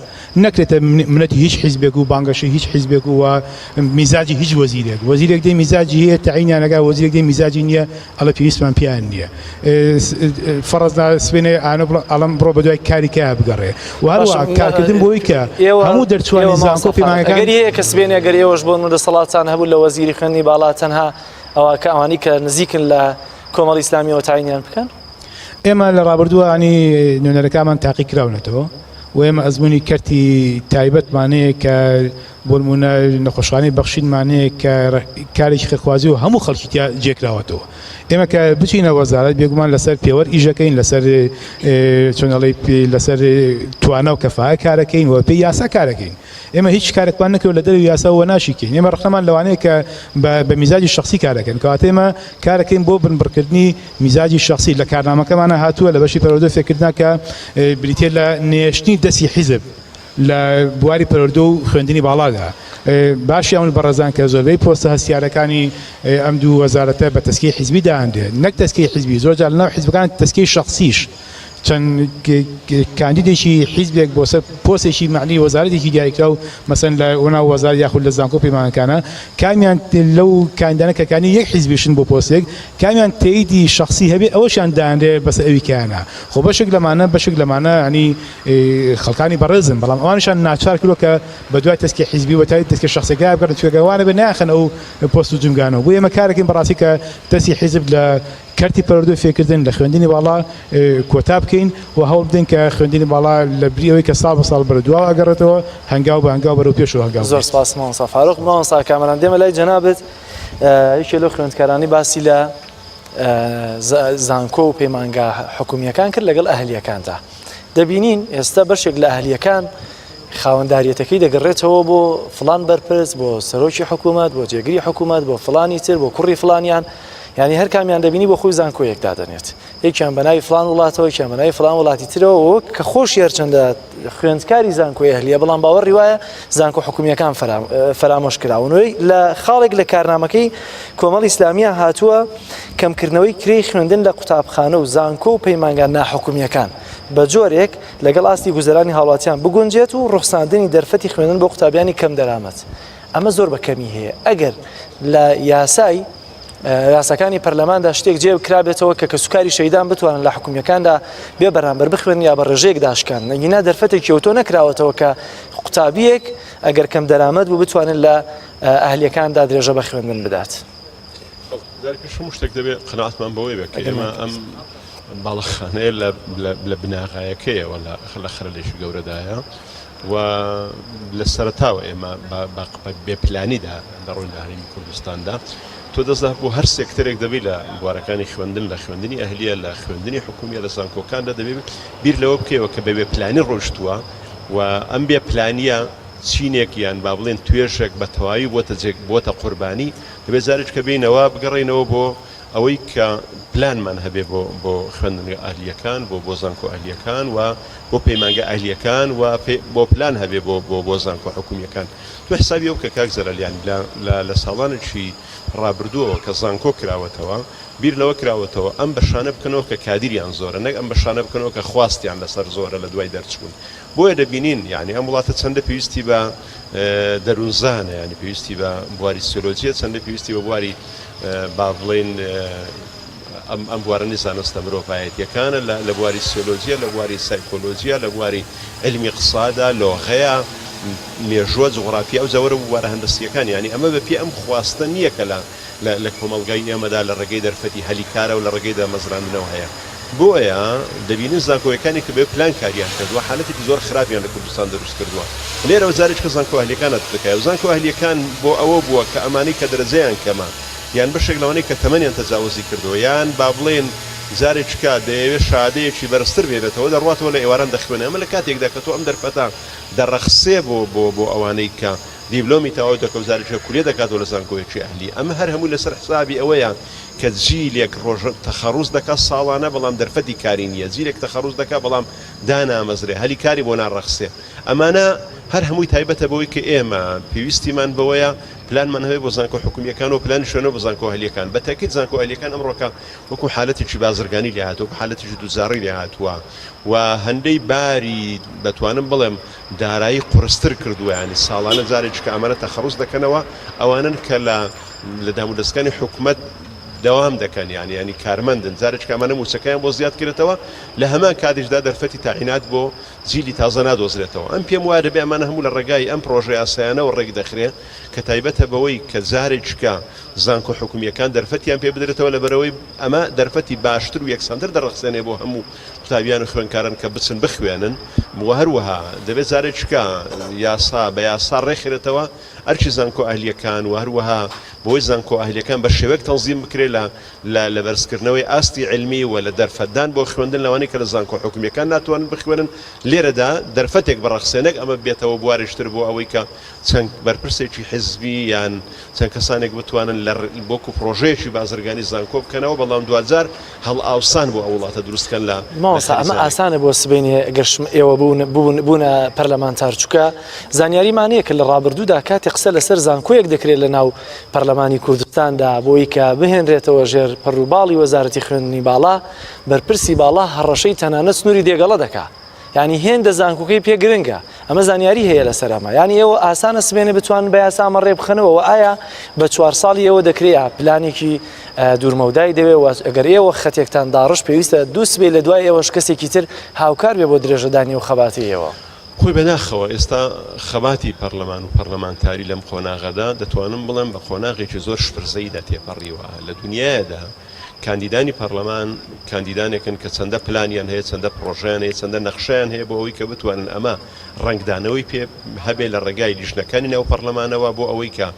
نەکرێتە منەتی هیچ حیزبێک و بانگەشەی هیچ حیزبێک و میزاجی هیچ وەزیرێک وەزیرێک دێ میزاجی هەیە تەعینیان ئەکا وەزیرێک دێ میزاجی نییە ئەڵێ پێویستمان پێیان نییە فەڕز سبێنێ ئانە بڵێ ئەڵێم بڕۆ بەدوای کاری کایە بگەڕێ و هەروەها کارکردن بۆی کە هەموو دەرچوانی زانکۆ پەیمانگەکان ئەگەری هەیە کە سبێنێ ئەگەر ئێوەش بۆ نموونە دەسەڵاتتان هەبوو لە وەزیری خوێندنی باڵا تەنها ئەوە کە ئەوانەی کە نزیکن لە کۆمەڵی ئیسلامیەوە تاینیان بکەن؟ ئێمە لە ڕابردووە ینی نوێنەرەکانمان تاقی کراونەتەوە. و ئێمە ئەزموونی کەرتی تایبەتمان هەیە کە بۆ نموونە نەخۆشخانەی بەخشینمان هەیە کە کارێکی خێرخوازی و هەموو خەڵکی تیا جێکراوەتەوە. ئێمە کە بچینە وەزارەت بێگومان لەسەر پێوەر ئیشەکەین لەسەر چۆن ئەڵێی لەسەر توانا و کەفاە کارەکەین و پێی یاسا کارەکەین. ئێمە هیچ کارێکمان نەکردوە لە دەرەوەی یاسا و ناشیکەین. ئێمە ڕەخنەمان لەوانەیە کە بە میزاجی شەخسی کارەکەن. کەواتە ئێمە کارەکەین بۆ بنبڕکردنی میزاجی شەخسی. لە کارنامەکەمانا هاتووە لە بەشی پەروەردە و فێرکردنا کە بریتییە لە نەهێشتنی دەستی حیزب لە بواری پەروەردە و خوێندنی باڵادا. باشی ئەون بەڕێزان کە زۆربەی پۆستە هەستیارەکانی ئەم دوو وەزارەتە بە تەزکیەی حیزبی دانرێت. نەک تەزکیەی حیزبی، زۆر جار لەناو حیزبەکان تەزکیەی شەخسیش چەند کاندیدێکی حیزبێک بۆ سەر پۆستێکی مەعنی وەزارەتێکی دیاریکراو مەسەن لە ناو وەزارەت یاخود لە زانکۆ پەیمانگەکانە کامیان لەو کاندیدانە کە کاندیدی یەک حیزبیشن بۆ پۆستێک کامیان تەییدی شەخسی هەبێ ئەوەشیان دانرێ بەسەر ئەوی کەیانە خۆ بەشێک لەمانە بەشێک لەمانە ینی خەڵکانی بەڕێزن بەڵام ئەوانیشان ناچار کردوە کە بە دوای تەسکی حیزبی و تای تەسکی شەخسیەکە بگەڕن چونکە وانەبێ ناخەن ئەو پۆست و جومگانەوە بۆیە ئێمە کارەکەین بەڕاستی کە دەستی حیزب لە کەرتی پەروەردە و فێرکردن لە خوێندنی باڵا کۆتا بکەین و هەوڵ بدەین کە خوێندنی باڵا لە بری ئەوەی کە ساڵ بە ساڵ بەرەو دواوە ئەگەڕێتەوە هەنگاو بە هەنگاو بەرەو پێشەوە هەنگاو زۆر سپاس مامۆستا فاروق مامۆستا کامەران دێمە لای جەنابت یەکێ لەو خوێندکارانی باسی لە زانکۆ و پەیمانگا حکومییەکان کرد لەگەڵ ئەهلییەکاندا. دەبینین ئێستا بەشێک لە ئەهلییەکان خاوەنداریەتەکەی دەگەڕێتەوە بۆ فلان بەرپرس بۆ سەرۆکی حکوومەت بۆ جێگری حکوومەت بۆ فلانی تر بۆ کوڕی فلانیان یعنی هەر کامیان دەبینی بۆ خۆی زانکۆیەک دادەنێت یەکیان بە ناوی فلان وڵاتەوە یەکیان بە ناوی فلان وڵاتی ترەوە وەک کە خۆشی هەرچەندە خوێندکاری زانکۆی ئەهلیە بەڵام باوەڕی وایە زانکۆ حکومیەکان فەرامۆش کراون و لە خاڵێک لە کارنامەکەی کۆمەڵی ئیسلامیە هاتووە کەمکردنەوەی کرێی خوێندن لە قوتابخانە و زانکۆ و پەیمانگا ناحکومیەکان بە جۆرێک لەگەڵ ئاستی گوزەرانی هاوڵاتیان بگونجێت و ڕوخساندنی دەرفەتی خوێندن بۆ قوتابیانی کەم دەرامەت ئەمە زۆر بە کەمی هەیە ئەگەر لە یاسای یاساکانی پەرلەماندا شتێک جێ کرابێتەوە کە کەسوکاری شەیدان بتوانن لە حکومیەکاندا بێ بەرامبەر بخوێن یا بە ڕێژەیەک داشکان نەگینا دەرفەتێکی ئەوتۆ نەکراوەتەوە کە قوتابیەک ئەگەر کەم دەرامەت بوو بتوانن لە ئەهلیەکاندا درێژە بە خوێندن بدات. جارێکیش هەموو شتێک دەبێت قەناعەتمان بەوەی بێت کە ئێمە ئەم باڵەخانەیە لە بناغایەکەیەوە لە خەلەلێکی گەورەدایە و لە سەرەتاوە ئێمە بە بێ پلانیدا دەڕۆین لە هەرێمی کوردستاندا. تۆ دەست بۆ هەر سێکتەرێک دەبی لە بوارەکانی خوێندن، لە خوێندنی ئەهلیە، لە خوێندنی حکومیە، لە زانکۆکاندا دەبێ بیر لەوە بکەیەوە کە بە بێ پلانی ڕۆیشتووە و ئەم بێ پلانیە چینێک یان با بڵێن توێژێک بە تەواوی بۆتە جێ بۆتە قوربانی. دەبێ جارێکە بێینەوە بگەڕێینەوە بۆ ئەوەی کە پلانمان هەبێ بۆ بۆ خوێندنگە ئەهلییەکان، بۆ بۆ زانکۆ ئەهلییەکان و بۆ پەیمانگە ئەهلییەکان و بۆ پلان هەبێ بۆ بۆ بۆ زانکۆ حکوومییەکان. تۆ حسابی ئەوە بکە کاک جەلال یانی لە لە لە ساڵانێکی ڕابردووەوە کە زانکۆ کراوەتەوە بیر لەوە کراوەتەوە ئەم بەشانە بکەنەوە کە کادیریان زۆرە نەک ئەم بەشانە بکەنەوە کە خواستیان لەسەر زۆرە لە دوای دەرچوون. بۆیە دەبینین یانی ئەم وڵاتە چەندە پێویستی بە دەروونزانە یانی پێویستی بە بواری سیۆلۆجییە چەندە پێویستی بە بواری با بڵێین ئەم ئەم بوارەنی زانستە مرۆڤایەتیەکانە لە لە بواری سیۆلۆجیە لە بواری سایکۆلۆجیە لە بواری عیلمی اقتصادە لۆغەیە مێژووە جوغرافیا ئەو جەوەرە بوارە هەندەسیەکان یانی ئەمە بە پێ ئەم خواستە نییە کە لە لە لە کۆمەڵگای ئێمەدا لە ڕێگەی دەرفەتی هەلی کارەوە لە ڕێگەی دامەزراندنەوە هەیە بۆیە دەبینین زانکۆیەکانی کە بێ پلان کاریان کردووە حالەتێکی زۆر خراپیان لە کوردستان دروست کردووە لێرەوە جارێکە زانکۆ ئەهلیەکان هاتووتە کایەوە زانکۆ ئەهلیەکان بۆ ئەوە بووە کە ئەمانەی کە دەرەجەیان کەمە یان بەشێک لەوانەی کە تەمەنیان تەجاوزی کردووە یان با بڵێین جارێکە دەیەوێت شەهادەیەکی بەرزتر بێنێتەوە دەڕواتەوە لە ئێواران دەخوێنێ ئەمە لە کاتێکدا کە تۆ ئەم دەرفەتە دەڕەخسێ بۆ بۆ بۆ ئەوانەی کە دیبلۆمی تەواو دەکا و جارێکە کولیە دەکاتەوە لە زانکۆیەکی ئەهلی ئەمە هەر هەمووی لەسەر حسابی ئەوەیە کە جیلێک ڕۆژ تەخەڕوز دەکا ساڵانە بەڵام دەرفەتی کاری نییە جیلێک تەخەڕوز دەکا بەڵام دانامەزرێ هەلی کاری بۆ ناڕەخسێ ئەمانە هەر هەمووی تایبەتە بەوەی کە ئێمە پێویستیمان بەوەیە پلانمان هەبێت بۆ زانکۆ حکومییەکان و پلانی شوێنەوە بۆ زانکۆ ئەهلییەکان بە تەئکید زانکۆ ئەهلییەکان ئەمڕۆکە وەکو حالەتێکی بازرگانی لێهاتووە وەکو حالەتێکی دووجاڕی لێهاتووە و هەندەی باری دەتوانم بڵێم دارایی قورستر کردووە یانی ساڵانە جارێکی کە ئەمانە تەخەڕوز دەکەنەوە ئەوانەن کە لە لە دامودەستگانی حکومەت. دەوام دەکەن یانی یانی کارمەندن جارێکیکە ئەمانە مووچەکەیان بۆ زیاد کرێتەوە لە هەمان کاتیشدا دەرفەتی تەعینات بۆ جیلی تازە نادۆزرێتەوە ئەم پێم وایە دەبێ ئەمانە هەموو لە ڕێگای ئەم پڕۆژە یاسایانەوە ڕێک دەخرێ کە تایبەتە بەوەی کە جارێکیکە زانکۆ حکومییەکان دەرفەتیان پێ بدرێتەوە لەبەرئەوەی ئەمە دەرفەتی باشتر و یەکسانتر دەڕەخسێنێ بۆ هەموو قوتابیان و خوێندکاران کە بچن بخوێنن و هەروەها دەبێت جارێکیکە یاسا بە یاسا ڕێکخرێتەوە ئەرکی زانکۆ ئەهلییەکان و هەروەها بۆی زانکۆ ئەهلییەکان بە شێوەیەک تەنزیم بکرێت لە لە لە بەرزکردنەوەی ئاستی عیلمی و لە دەرفەتدان بۆ خوێندن لەوانەی کە لە زانکۆ حکومییەکان ناتوانن بخوێنن لێرەدا دەرفەتێک بڕەخسێنێک ئەمە بێتەوە بوارێکی تر بۆ ئەوەی کە چەند بەرپرسێکی حزبی یان چەند کەسانێک بتوانن لە وەکو پڕۆژەیەکی بازرگانی زانکۆ بکەنەوە بەڵام دواجار هەڵئاوسان بۆ ئەو وڵاتە دروست کەن لە مامۆستا ئەمە ئاسانە بۆ سبەینێ گەر ئێوە بوون بوونە پەرلەمانتار چونکە زانیاریمان هەیە کە لە ڕابردوودا کاتێ قسە لەسەر زانکۆیەک دەکرێت لە ناو پەرلەمانی کوردستاندا بۆی کە بهێنرێتەوە ژێر پەڕوباڵی وەزارەتی خوێندنی باڵا بەرپرسی باڵا هەڕەشەی تەنانەت سنووری دێگەڵە دەکا یانی هێندە زانکۆکەی پێ گرنگە ئەمە زانیاری هەیە لەسەر ئەمە یانی ئێوە ئاسانە سبێنێ بتوانن بە یاسا ئەمە ڕێبخەنەوە و ئایا بە چوار ساڵی ئێوە دەکرێ یا پلانێکی دوورمەودای دەوێ و ئەگەر ئێوە خەتێکتان داڕشت پێویستە دوو سبەی لە دوای ئێوەش کەسێکی تر هاوکار بێ بۆ درێژەدانی ئەو خەباتەی ئێوە. خۆی بەداخەوە ئێستا خەباتی پەرلەمان و پەرلەمانتاری لەم قۆناغەدا دەتوانم بڵێم بە قۆناغێکی زۆر شپرزەییدا تێپەڕیوە لە دونیایەدا کاندیدانی پەرلەمان کاندیدانێکن کە چەندە پلانیان هەیە، چەندە پڕۆژەیان هەیە، چەندە نەخشەیان هەیە بۆ ئەوەی کە بتوانن ئەمە ڕەنگدانەوەی پێ هەبێ لە ڕێگای لیژنەکانی ناو پەرلەمانەوە بۆ ئەوەی کە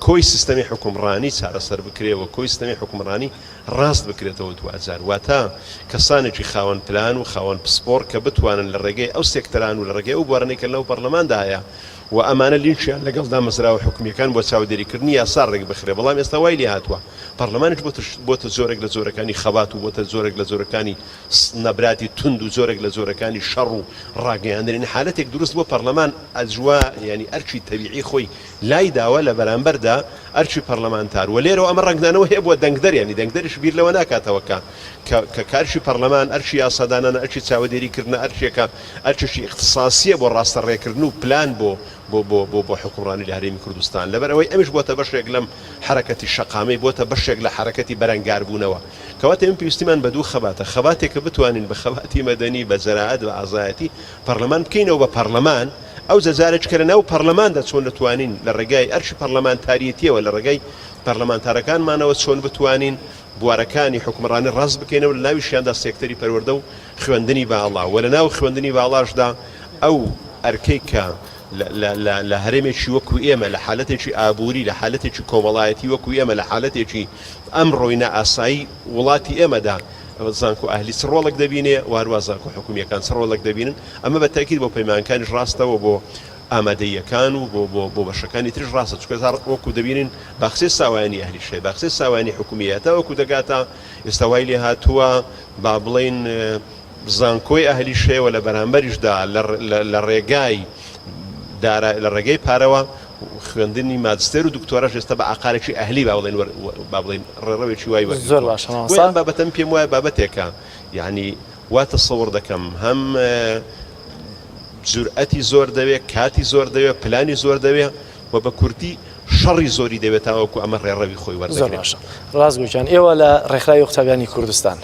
کۆی سیستەمی حوکمڕانی چارەسەر بکرێ و کۆی سیستەمی حوکمڕانی ڕاست بکرێتەوە دواجار واتە کەسانێکی خاوەن پلان و خاوەن پسپۆڕ کە بتوانن لە ڕێگەی ئەو سێکتەران و لە ڕێگەی ئەو بوارانەی کە لەناو پەرلەماندا هەیە و ئەمانە لینکیان لەگەڵ دامەزراوە حکومییەکان بۆ چاودێریکردنی یاسا ڕێکبخرێ بەڵام ئێستا وای لێهاتووە پەڕلەمانیش بۆتە بۆتە جۆرێک لە جۆرەکانی خەبات و بۆتە جۆرێک لە جۆرەکانی نەبراتی توند و جۆرێک لە جۆرەکانی شەڕ و ڕاگەیاندن یعنی حالەتێک دروست بووە پەڕلەمان ئەجوا یعنی ئەرکی تەبیعی خۆی لای داوە لە بەرامبەردا ئەرکی پەڕلەمانتار و لێرەوە ئەمە ڕەنگدانەوە هەیە بۆ دەنگدەر یعنی دەنگدەریش بیر لەوە ناکاتەوە کە کە کە کارکی پەڕلەمان ئەرکی یاسادانانە ئەرکی چاوەدێری کردنە ئەرکێکە ئەرکێکی ئیختساسیە بۆ ڕاستە ڕێکردن و پلان بۆ بۆ بۆ بۆ بۆ حوکمڕانی لە هەرێمی کوردستان لەبەر ئەوەی ئەمیش بۆتە بەشێک لەم حەرەکەتی شەقامی بۆتە بەشێک لە حەرەکەتی بەرەنگاربوونەوە. کەواتە ئێمە پێویستیمان بە دوو خەباتە، خەباتێک کە بتوانین بە خەباتی مەدەنی، بە جەرائەت، بە ئازایەتی پەرلەمان بکەینەوە بە پەرلەمان، ئەوجا جارێکی کە لە ناو پەرلەماندا چۆن دەتوانین لە ڕێگای ئەرکی پەرلەمانتاریەتیەوە، لە ڕێگای پەرلەمانتارەکانمانەوە چۆن بتوانین بوارەکانی حوکمڕانی ڕاست بکەینەوە، لە ناویشیاندا سێکتەری پەروەردە و خوێندنی باڵا و لە ناو خوێندنی باڵاشدا ئەو ئەرکەی کە لە هەرێمێکی وەکو ئێمە، لە حالەتێکی ئابووری، لە حالەتێکی کۆمەڵایەتی وەکو ئێمە، لە حالەتێکی ئەمڕۆی نائاسایی وڵاتی ئێمەدا زانکۆ ئەهلی چ ڕۆڵێک دەبینێ و هەروا زانکۆ حکومییەکان چ ڕۆڵێک دەبینن، ئەمە بە تەئکید بۆ پەیمانگەکانیش ڕاستە و بۆ ئامادەییەکان و بۆ بۆ بۆ بەشەکانی تریش ڕاستە، چونکە تا وەکو دەبینین باخچەی ساوایانی ئەهلیش هەیە، باخچەی ساوایانی حکومی هەیە، هەتا وەکو دەگاتە ئێستا وای لێهاتووە با بڵێین زانکۆی ئەهلیش هەیە و لە بەرامبەریشدا لە ڕێگای دارا لە ڕێگەی پارەوە خوێندنی ماجستێر و دکتۆراش ئێستا بە ئاقارێکی ئەهلی با بڵێین با بڵێین ڕێڕەوێکی وای وەرگرتووە. زۆر باشە بۆیە مامۆستا. ئەم بابەتەم پێم وایە بابەتێکە یانی وا تەسەوڕ دەکەم هەم جورئەتی زۆر دەوێ، کاتی زۆر دەوێ، پلانی زۆر دەوێ و بە کوردی شەڕی زۆری دەوێ تاوەکو ئەمە ڕێڕەوی خۆی زۆر وەردەگرێ. باشە ڕاستگۆ گیان ئێوە لە ڕێکخراوی قوتابیانی کوردستان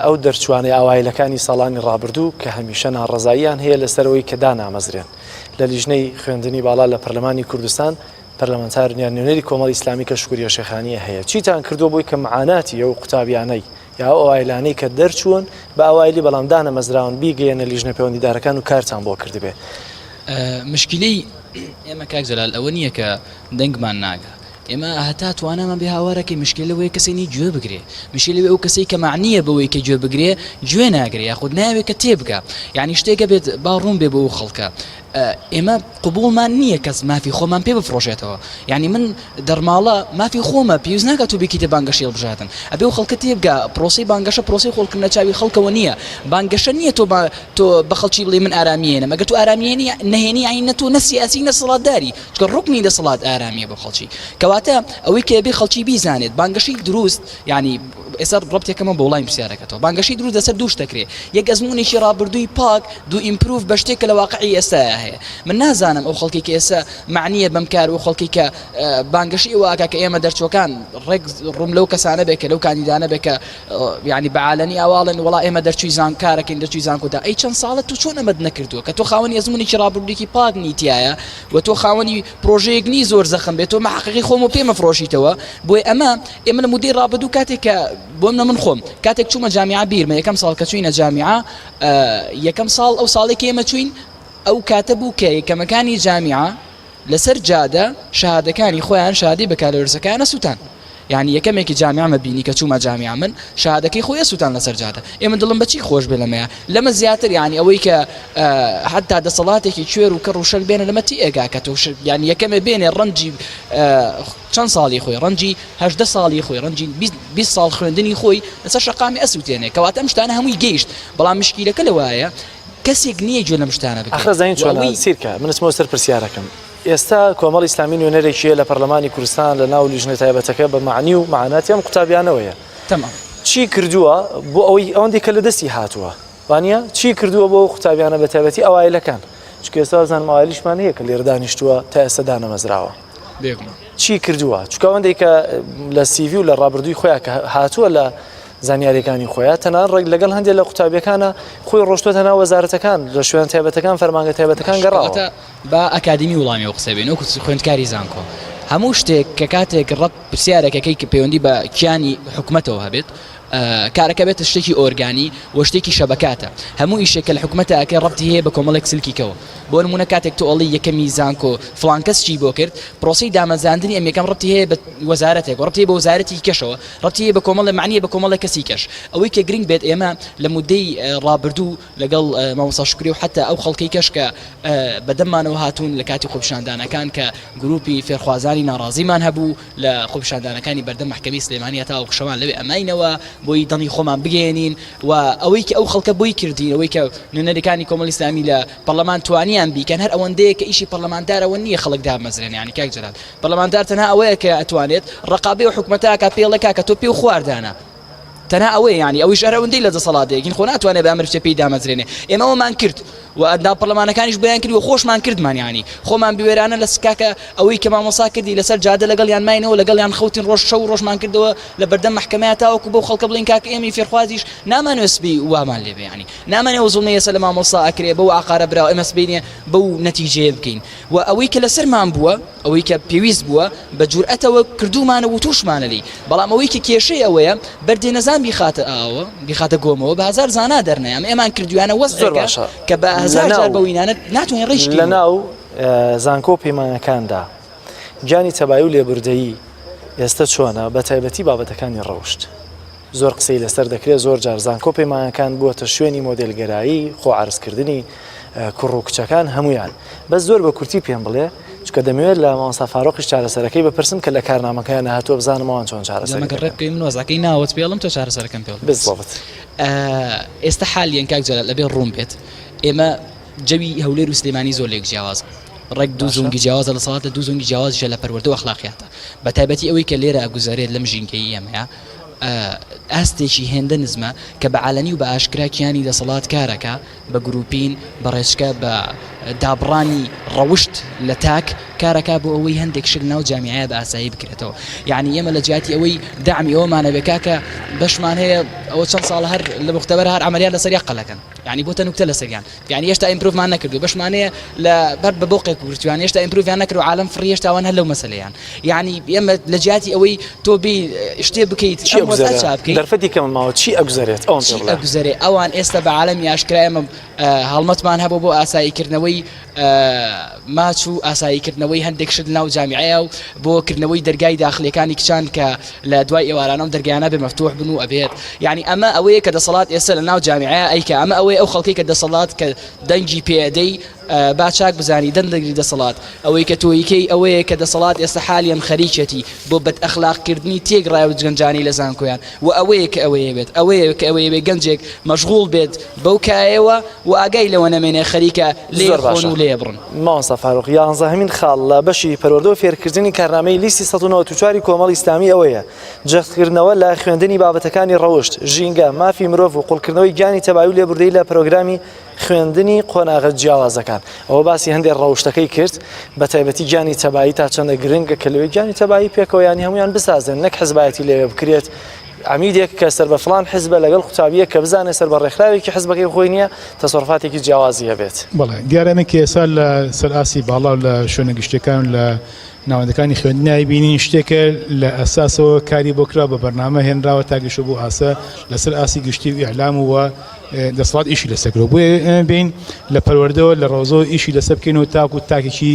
ئەو دەرچوانەی ئاوایلەکانی ساڵانی ڕابردوو کە هەمیشە ناڕەزاییان هەیە لەسەرەوەی کە دانامەزرێن لە لیژنەی خوێندنی باڵا لە پەرلەمانی کوردستان پەرلەمانتار یان نوێنەری کۆمەڵی ئیسلامی کە شکوریە شێخانیە هەیە چیتان کردووە بۆی کە معاناتی ئەو قوتابیانەی یا ئەو ئاوایلانەی کە دەرچوون بە ئاوایلی بەڵام دانەمەزراون بیگەیەنە لیژنە پەیوەندیدارەکان و کارتان بۆ کردبێ؟ مشکیلەی ئێمە کاک جەلال ئەوە نییە کە دەنگمان ناگا ئێمە هەتا توانامان بێ هاوارەکەی مشکلە لەوەیە کەسێ نیە گوێ بگرێ مشکلە لەوەیە ئەو کەسەی کە مەعنیە بەوەی کە گوێ بگرێ گوێ ناگرێ یاخود نایەوێ کە تێبگا یعنی شتێکە بێت با ڕوون بێ بۆ ئەو خەڵکە ئێمە قبوڵمان نییە کەس مافی خۆمان پێ بفرۆشێتەوە یعنی من دەرماڵە مافی خۆمە پێویست ناکات تۆ بیکەیتە بانگەشەی هەڵبژاردن ئەبێ ئەو خەڵکە تێبگا پرۆسەی بانگەشە پرۆسەی خۆڵکردنە چاوی خەڵکەوە نییە بانگەشە نییە تۆ تۆ بە خەڵکی بڵێ من ئارامیێنم ئەگەر تۆ ئارامیێنی نەهێنی یعنی نە تۆ نە سیاسی نە دەسەڵاتداری چونکە ڕوکنی دەسەڵات ئارامیە بۆ خەڵکی کەواتە ئەوەی کە بێ خەڵکی بیزانێت بانگەشەی دروست یعنی ئێستا ڕەبتێکەمە بۆ وڵامی پرسیارەکەتەوە بانگەشەی دروست لەسەر دوو شت دەکرێ یەک ئەزموونێکی ڕابردووی پاک دوو improve بە شتێک کە لە واقعی ئێستایا هەیە. هەیە. من نازانم ئەو خەڵکەی کە ئێستا مەعنییە بەم کار و خەڵکی کە بانگەشەی ئەوە ئەکا کە ئێمە دەرچووەکان ڕێک ڕووم لەو کەسانە بێ کە لەو کاندیدانە بێ کە یعنی بە عالەنی ئاوا ئەڵێن وەڵا ئێمە دەرچووی زان کارەکەین دەرچووی زانکۆدا ئەی چەند ساڵە تۆ چۆن ئەمەت نەکردووە کە تۆ خاوەنی ئەزموونێکی ڕابردوویەکی پاک نی تیایە و تۆ خاوەنی پرۆژەیەک نی زۆر زەخم بێت تۆ مەحقیقی خۆم و پێ مەفرۆشیتەوە بۆیە ئەمە ئێمە لە مودەی ڕابردوو کاتێک کە بۆ منە من خۆم کاتێک چوومە جامیعە بیرمە یەکەم ساڵ کە چووینە جامیعە یەکەم ساڵ ئەو ساڵێک ئێمە چووین ئەو کاتە بوو کە یەکەمەکانی جامیعە لەسەر جادە شەهادەکانی خۆیان شەهادەی بەکالۆریۆسەکەیان ئەسوتان یانی یەکەمێکی جامیعەمە بینی کە چوومە جامیعە من شەهادەکەی خۆی ئەسوتان لەسەر جادە ئێ من دڵم بەچی خۆش بێ لەمەیە لەمە زیاتر یانی ئەوەی کە حتا دەسەڵاتێکی کوێر و کەڕ و شەل بێنە لەمە تی ئێگا کە تۆ یانی یەکەمێ بێنێ ڕەنجی چەند ساڵی خۆی ڕەنجی هەژدە ساڵی خۆی ڕەنجی 20 ساڵ خوێندنی خۆی لەسەر شەقامی ئەسووتێنێ کەواتە ئەم شتانە هەمووی گەیشت بەڵام مشکیلەکە لەوایە کەسێک نییە گوێ لەم شتانە بگرێت. ئاخر ئەزانی چۆنە سیرکە من ئەچمەوە سەر پرسیارەکەم ئێستا کۆمەڵی ئیسلامی نوێنەرێکی هەیە لە پەرلەمانی کوردستان لە ناو لیژنە تایبەتەکە بە مەعنی و مەعاناتی ئەم قوتابیانەوەیە تەمام چی کردووە بۆ ئەوەی ئەوەندەی کە لە دەستی هاتووە وانە چی کردووە بۆ قوتابیانە بە تایبەتی ئەوایلەکان چونکە ئێستا وازانم ئەوایلیشمان هەیە کە لێرە دانیشتووە تا ئێستا دانەمەزراوە بێگومان چی کردووە چونکە ئەوەندەی کە لە سیڤی و لە ڕابردووی خۆیان کە هاتووە لە زانیاریەکانی خۆیان تەنان ڕێک لەگەڵ هەندێک لە قوتابیەکانە خۆی ڕۆشتوەتە ناو وەزارەتەکان لە شوێن تایبەتەکان فەرمانگە تایبەتەکان گەڕاوە. با ئەکادیمی وڵامی ئەو قسەی بین وەکو خوێندکاری زانکۆ هەموو شتێک کە کاتێک ڕەت پرسیارێکەکەی کە پەیوەندی بە کیانی حکومەتەوە هەبێت کارەکە بێتە شتێکی ئۆرگانی و شتێکی شەبەکاتە هەموو ئیشێک کە لە حکومەتە ئەکەی ڕەبتی هەیە بە کۆمەڵێک سلکی کەوە بۆ نمونە کاتێک تۆ ئەڵێی یەکەمی زانکۆ فڵان کەس چی بۆ کرد پرۆسەی دامەزراندنی ئەم یەکەم ڕەبتی هەیە بە وەزارەتێک و ڕەبتی هەیە بە وەزارەتی کەشەوە ڕەبتی هەیە بە کۆمەڵێ مەعنیە بە کۆمەڵێ کەسی کەش ئەوەی کە گرنگ بێت ئێمە لە مودەی ڕابردوو لەگەڵ مامۆستا شوکری و حەتا ئەو خەڵکەی کەش کە بە دەممانەوە هاتوون لە کاتی خۆپیشاندانەکان کە گروپی فێرخوازانی ناڕازیمان هەبوو لە خۆپیشاندانەکانی بەردەم مەحکەمەی سلێمانی هەتاوەکو شەوان لەوێ ئەماینەوە بۆی دەنگی خۆمان بگەیەنین و ئەوەی کە ئەو خەڵکە بۆی کردین ئەوەی کە نوێنەرەکانی کۆمەڵی ئیسلامی لە پەرلەمان توانیان بیکەن هەر ئەوەندەیە کە ئیشی پەرلەماندار ئەوە نییە خەڵک دابمەزرێنێ یانی کاک جەلال پەرلەماندار تەنها ئەوەیە کە ئەتوانێت ڕەقابەی ئەو حکومەتە ئەکات پێی ئەڵێ کاکە تۆ پێو خوار دانا تەنها ئەوەیە یانی ئەویش هەر ئەوەندەی لە دەسەڵات دەیەکین خۆ ناتوانێت بە ئەمر بچێ پێی دامەزرێنێ ئێمە ئەوەمان کرد و ئەندام پەرلەمانەکانیش بۆیان کرد و خۆشمان کردمان یانی خۆمان بوێرانە لە سکاکە ئەوەی کە مامۆسا کردی لەسەر جادە لەگەڵیان ماینەوە لەگەڵیان خەوتین ڕۆژ شەو ڕۆژمان کردەوە لە بەردەم مەحکەمەیە تاوەکو بەو خەڵکە بڵێین کاکە ئێمەی فێرخوازیش نامانەوێ سبەی وامان لێ بێ یانی نامانەوێ ئەو زوڵمەی ئێستا لە مامۆستا ئەکرێ بەو ئاقارە براوە ئێمە سبەینێ بەو نەتیجەیە بگەین و ئەوەی کە لەسەرمان بووە ئەوەی کە پێویست بووە بە جورئەتەوە کردوومانە وتووشمانە لێی، بەڵام ئەوەی کە کێشەی ئەوەیە بەردێ نەزان بیخاتە ئاوەوە، بیخاتە گۆمەوە، بە هەزار زانا دەرنایە، ئەمە ئێمان کردوویانە زۆر وەزعێکە باشە کە بە هەزار جار لەناو بەوینانە ناتوانین ڕێی شکێنینەوە. لەناو زانکۆ و پەیمانگەکاندا گیانی تەبایی و لێبوردەیی ئێستە چۆنە بە تایبەتی بابەتەکانی ڕەوشت؟ زۆر قسەی لەسەر دەکرێت، زۆر جار زانکۆ پەیمانگەکان بووەتە شوێنی مۆدێلگەرایی، خۆ عەرزکردنی کوڕ و کچەکان هەموویان. بەس زۆر بە کورتی پێم بڵێ، چونکە دەمەوێت لە مامۆستا فاروقیش چارەسەرەکەی بپرسم کە لە کارنامەکەیان هاتووە بزانم ئەوان چۆن چارەسەری دەمەکە دەکەن. ڕێ بکەوی من وەزعەکەی ناوەت پێ ئەڵێم تۆ چارەسەرەکەم پێ بڵێ. بالضبط. ئێستا حالیەن کاک جەلال ئەبێ ڕوون بێت ئێمە جەوی هەولێر و سلێمانی زۆر لێک جیاوازە ڕێک دوو زۆنگی جیاوازە لە سەڵاتە دوو زۆنگی جیاوازیشە لە پەروەردە و ئەخلاقیاتە بە تایبەتی ئەوەی کە لێرە ئەگوزەرێت لەم ژینگەی ئێمەیە ئاستێکی هێندە نزمە کە بە عەلەنی و بە ئاشکرا کیانی دەسەڵات کارەکا بە گروپین، بە ڕێچکە، بە دابڕانی ڕەوشت لە تاک کارەکا بۆ ئەوەی هەندێک شت لەناو جامیعەیا بە ئاسایی بکرێتەوە. یەعنی ئێمە لە جیاتی ئەوەی دەعمی ئەوەمان هەبێ کاکە بەشمان هەیە ئەوە چەند ساڵە هەر لە موختەبەر هەر عەمەلیات لەسەر یەک قەلەکەن یەعنی بۆتە نوکتە لەسەریان. یانی هێشتا improve مان نەکردووە بەشمان هەیە لە بەر بە بۆقێک گرتویان هێشتا improve یان نەکردووە عالەم فڕی هێشتا ئەوان هەر لەو مەسەلەیان یانی ئێمە لە جیاتی ئەوەی تۆ بێی شتێ بکەیت چی ئەم وەزعە ئەگوزەرێ چا بکەیت دەرفەتی کەمە ماوە چی ئەگوزەرێت ئەوەم پێ چی بڵێ ئەگوزەرێ ئەوان ئێستا بە عالەمی ئاشکرا ئێمە هەڵمەتمان هەبوو بۆ ئاساییکردنەوەی ماچ و ئاساییکردنەوەی هەندێک شت لەناو جامیعەیە و بۆ کردنەوەی دەرگای داخلیەکانی کچان کە لە دوای ئێوارانە ئەم دەرگایانە بێ مەفتوح بن و ئەبێت یعنی ئەمە ئەوەیە کە دەسەڵات ئێستا لە ناو جامیعەیە ئەیکا ئەمە ئەوەیە ئەو خەڵکەی کە دەسەڵات کە دەنگی پێ ئەدەی با چاک بزانی دەنگ دەگری دەسەڵات ئەوەی کە تۆیکەی ئەوەیە کە دەسەڵات ئێستا حالیەن خەریکیەتی بۆ بەد ئەخلاق کردنی تێکڕای و گەنجانی لە زانکۆیان و ئەوەیە کە ئەوەیە بێت ئەوەیە کە ئەوەیە بێ گەنجێک مەشغوڵ بێت بەو کایەوە و ئاگای لەوە نەمێنێ خەریکە لێی زۆر خۆن باشە و لێ بڕن. مامۆستا فاروق یانزەهەمین خاڵ لە بەشی پەروەردە و فێرکردنی کارنامەی لیستی 194 ی کۆمەڵی ئیسلامی ئەوەیە جەختکردنەوە لە خوێندنی بابەتەکانی ڕەوشت، ژینگە، مافی مرۆڤ و قوڵکردنەوەی گیانی تەبایی و لێبوردەیی لە پرۆگرامی خوێندنی قۆناغە جیاوازەکان. ئەوە باسی هەندێک ڕەوشتەکەی کرد، بە تایبەتی گیانی تەبایی تا چەندە گرنگە کە لەوێ گیانی تەبایی پێکەوە یانی هەموویان بسازێن نەک حزبایەتی لەوێ بکرێت عەمیدێک کە سەر بە فڵان حزبە لەگەڵ قوتابییەک کە بزانێت سەر بە ڕێکخراوێکی حزبەکەی خۆی نییە تەسەروفاتێکی جیاوازی هەبێت. بەڵێ دیارە ئەمەی کە ئێستا لە سەر ئاستی باڵا و لە شوێنە گشتیەکان و لە ناوەندەکانی خوێندن ئەیبینین شتێکە لە ئەساسەوە کاری بۆ کراوە بە بەرنامە هێنراوە تا گەیشتووە بۆ ئاستە لەسەر ئاستی گشتی و ئیعلام و دەسەڵات ئیشی لەسەر کردووە بۆیە ئێمە بێین لە پەروەردەوە لە ڕەوزەوە ئیشی لەسەر بکەین و تاکو تاکێکی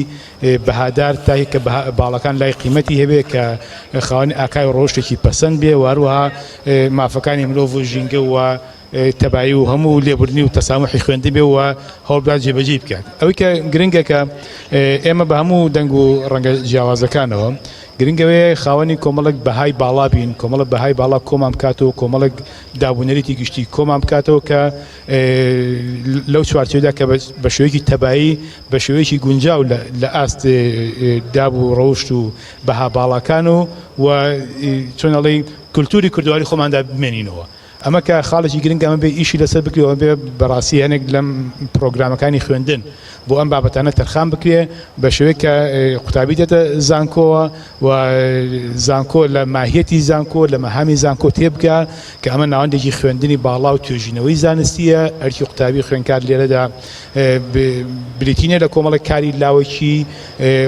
بەهادار تاکێک کە باڵەکان لای قیمەتی هەبێ کە خاوەنی ئاکای و ڕەوشتێکی پەسەند بێ و هەروەها مافەکانی مرۆڤ و ژینگە و تەبایی و هەموو لێبوردنی و تەسامحی خوێندن بێ و هەوڵبدات جێبەجێی بکات. ئەوەی کە گرنگە کە ئێمە بە هەموو دەنگ و ڕەنگە جیاوازەکانەوە گرنگە وەیە خاوەنی کۆمەڵێک بەهای باڵا بین، کۆمەڵێک بەهای باڵا کۆمان بکاتەوە، کۆمەڵێک دابونەریتی گشتی کۆمان بکاتەوە کە لەو چوارچێوەدا کە بە شێوەیەکی تەبایی بە شێوەیەکی گونجاو لە ئاست داب و ڕەوشت و بەها باڵاکان و و چۆن ئەڵێی کولتوری کوردەواری خۆماندا بمێنینەوە. ئەمە کە خاڵێکی گرنگە ئەمە بێ ئیشی لەسەر بکرێ و بێ بەڕاستی هەنێک لەم پرۆگرامەکانی خوێندن بۆ ئەم بابەتانە تەرخان بکرێ بە شێوەیەک کە قوتابی دێتە زانکۆوە و زانکۆ لە ماهیەتی زانکۆ لە مەهامی زانکۆ تێبگا کە ئەمە ناوەندێکی خوێندنی باڵا و توێژینەوەی زانستیە ئەرکی قوتابی خوێندکار لێرەدا بریتی نیە لە کۆمەڵێک کاری لاوەکی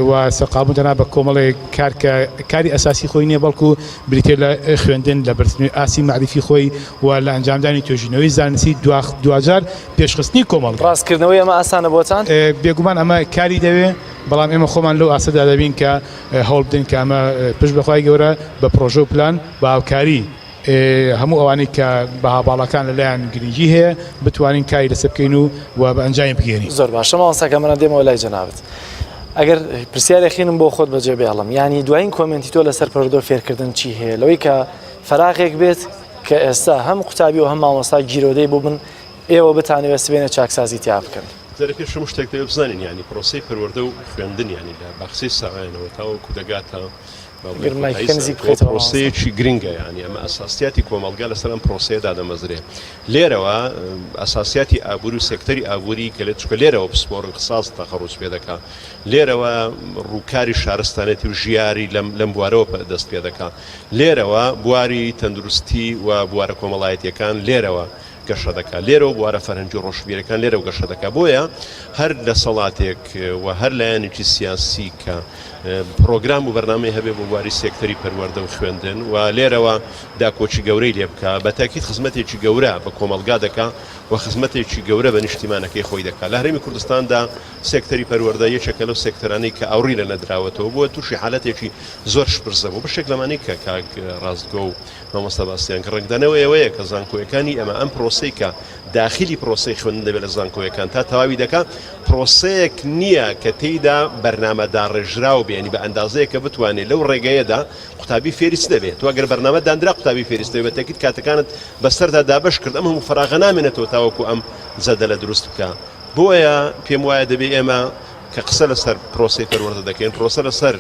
و سەرقاڵبوون تەنها بە کۆمەڵێک کار کە کاری ئەساسی خۆی نیە بەڵکو بریتیە لە خوێندن لە بەرزکردنەوەی ئاستی مەعریفی خۆی و لە ئەنجامدانی توێژینەوەی زانستی دواجار پێشخستنی کۆمەڵگا. ڕاستکردنەوەی ئەمە ئاسانە بۆتان؟ بێگومان ئەمە کاری دەوێ، بەڵام ئێمە خۆمان لەو ئاستەدا دەبین کە هەوڵ بدەین کە ئەمە پشت بە خوای گەورە بە پڕۆژە و پلان بە هاوکاری هەموو ئەوانەی کە بەها باڵاکان لەلایان گرنگی هەیە بتوانین کاری لەسەر بکەین و و بە ئەنجامی بگەێنین. زۆر باشە مامۆستا کامەران دێمەوە لای جەنابت ئەگەر پرسیارێک خینم بۆ خۆت بەجێ بێڵم یانی دوایین comment ی تۆ لەسەر پەروەردە و فێرکردن چی هەیە لەوەی کە فەراغێک بێت کە ئێستا هەم قوتابی و هەم مامۆستا گیرۆدەی بووبن ئێوە بتانەوێت سبێنێ چاکسازی تیا بکەن. جارێ پێش هەموو شتێک دەبێت بزانین یانی پرۆسەی پەروەردە و خوێندن یانی لە باخچەی ساوایانەوە تاوەکو دەگاتە پرۆسەیەکی گرنگە یانی ئەمە ئەساسیاتی کۆمەڵگا لەسەر ئەم پرۆسەیە دادەمەزرێ لێرەوە ئەساسیاتی ئابووری و سێکتەری ئابووری کە لە چکە لێرەوە پسپۆڕ و اختصاص تەخەڕوج پێ دەکا لێرەوە ڕووکاری شارستانێتی و ژیاری لەم لەم بوارەوە دەست پێ دەکا لێرەوە بواری تەندروستی و بوارە کۆمەڵایەتیەکان لێرەوە گەشە دەکات لێرەوە بوارە فەرهەنگی و ڕۆشنبیرەکان لێرەوە گەشە دەکات بۆیە هەر دەسەڵاتێک و هەر لایەنێکی سیاسی کە پرۆگرام و بەرنامەی هەبێ بۆ بواری سێکتەری پەروەردە و خوێندن و لێرەوە داکۆکی گەورەی لێ بکا بە تاکید خزمەتێکی گەورە بە کۆمەڵگا دەکا و خزمەتێکی گەورە بە نیشتیمانەکەی خۆی دەکا لە هەرێمی کوردستاندا سێکتەری پەروەردە یەکێکە لەو سێکتەرانەی کە ئاوڕی لە نەدراوەتەوە بووە تووشی حالەتێکی زۆر شپرزە بوو بەشێک لەمانەی کە کاک ڕاستگۆ و مامۆستا باسیان کرد ڕەنگدانەوەی ئەوەیە کە زانکۆیەکانی ئێمە ئەم پرۆسەی کە داخلی پرۆسەی خوێندن دەبێت لە زانکۆیەکان تا تەواوی دەکا پرۆسەیەک نییە کە تێیدا بەرنامە داڕێژراو بێ یانی بە ئەندازەیەک کە بتوانێت لەو ڕێگەیەدا قوتابی فێری چ دەبێت تۆ ئەگەر بەرنامە دانرا قوتابی فێری چ دەبێت بە تەئکید کاتەکانت بەسەردا دابەش کرد ئەم هەموو فەراغە نامێنێتەوە تاوەکو ئەم جەدەلە دروست بکا بۆیە پێم وایە دەبێ ئێمە کە قسە لەسەر پرۆسەی پەروەردە دەکەین، پرۆسە لەسەر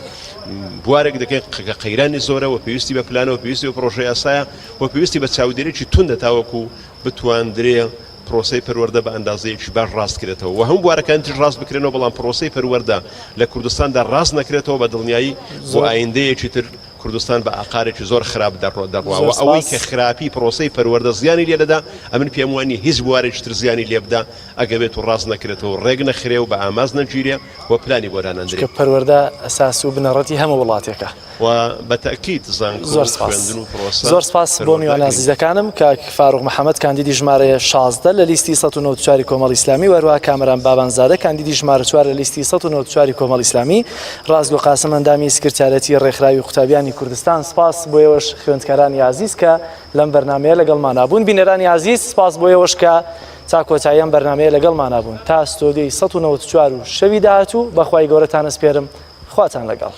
بوارێک دەکەین کە قەیرانی زۆرە و پێویستی بە پلانە و پێویستی بە پرۆژە یاسایە و پێویستی بە چاودێریی توندە تاوەکو بتواندرێ پرۆسەی پەروەردە بە ئەندازەیەکی باش ڕاست کرێتەوە و هەموو بوارەکانی تریش ڕاست بکرێنەوە، بەڵام پرۆسەی پەروەردە لە کوردستاندا ڕاست نەکرێتەوە بە دڵنیایی بۆ ئایندەیەکی تر کوردستان بە ئاقارێکی زۆر خراپ دەڕوا و ئەوەی کە خراپی پرۆسەی پەروەردە زیانی لێ دەدا، ئەمن پێم وا نییە هیچ بوارێکی تر زیانی لێ بدا ئەگەر بێت و ڕاست نەکرێتەوە و ڕێک نەخرێ و بە ئاماز نەگیرێ و پلانی بۆ دانەندرێ. چونکە پەروەردە ئەساس و بنەڕەتی هەموو وڵاتێکە. و بە تەئکید زانکۆ زۆر و سپاس. خوێندن و پرۆسە زۆر سپاس بۆ پەروەردە میوانە گرنگە. ئازیزەکانم کاک فاروق محەمەد کاندیدی ژمارە 16 لە لیستی 194 کۆمەڵی ئیسلامی و هەروەها کامەران بابانزادە کاندیدی ژمارە 4 لە لیستی 194 کۆمەڵی ئیسلامی ڕاستگۆ قاسم ئەندامی سکرتاریەتی ڕێکخراوی قوتابیانی کوردستان سپاس بۆ ئێوەش خوێندکارانی ئازیز کە لەم بەرنامەیە لەگەڵمانا بوون بینەرانی ئازیز سپاس بۆ ئێوەش کە تا کۆتایی ئەم بەرنامەیە لەگەڵمانا بوون تا ستۆدیۆی 194 و شەوی داهاتوو بەخوای گەورەتان ئەسپێرم خواتان لەگەڵ.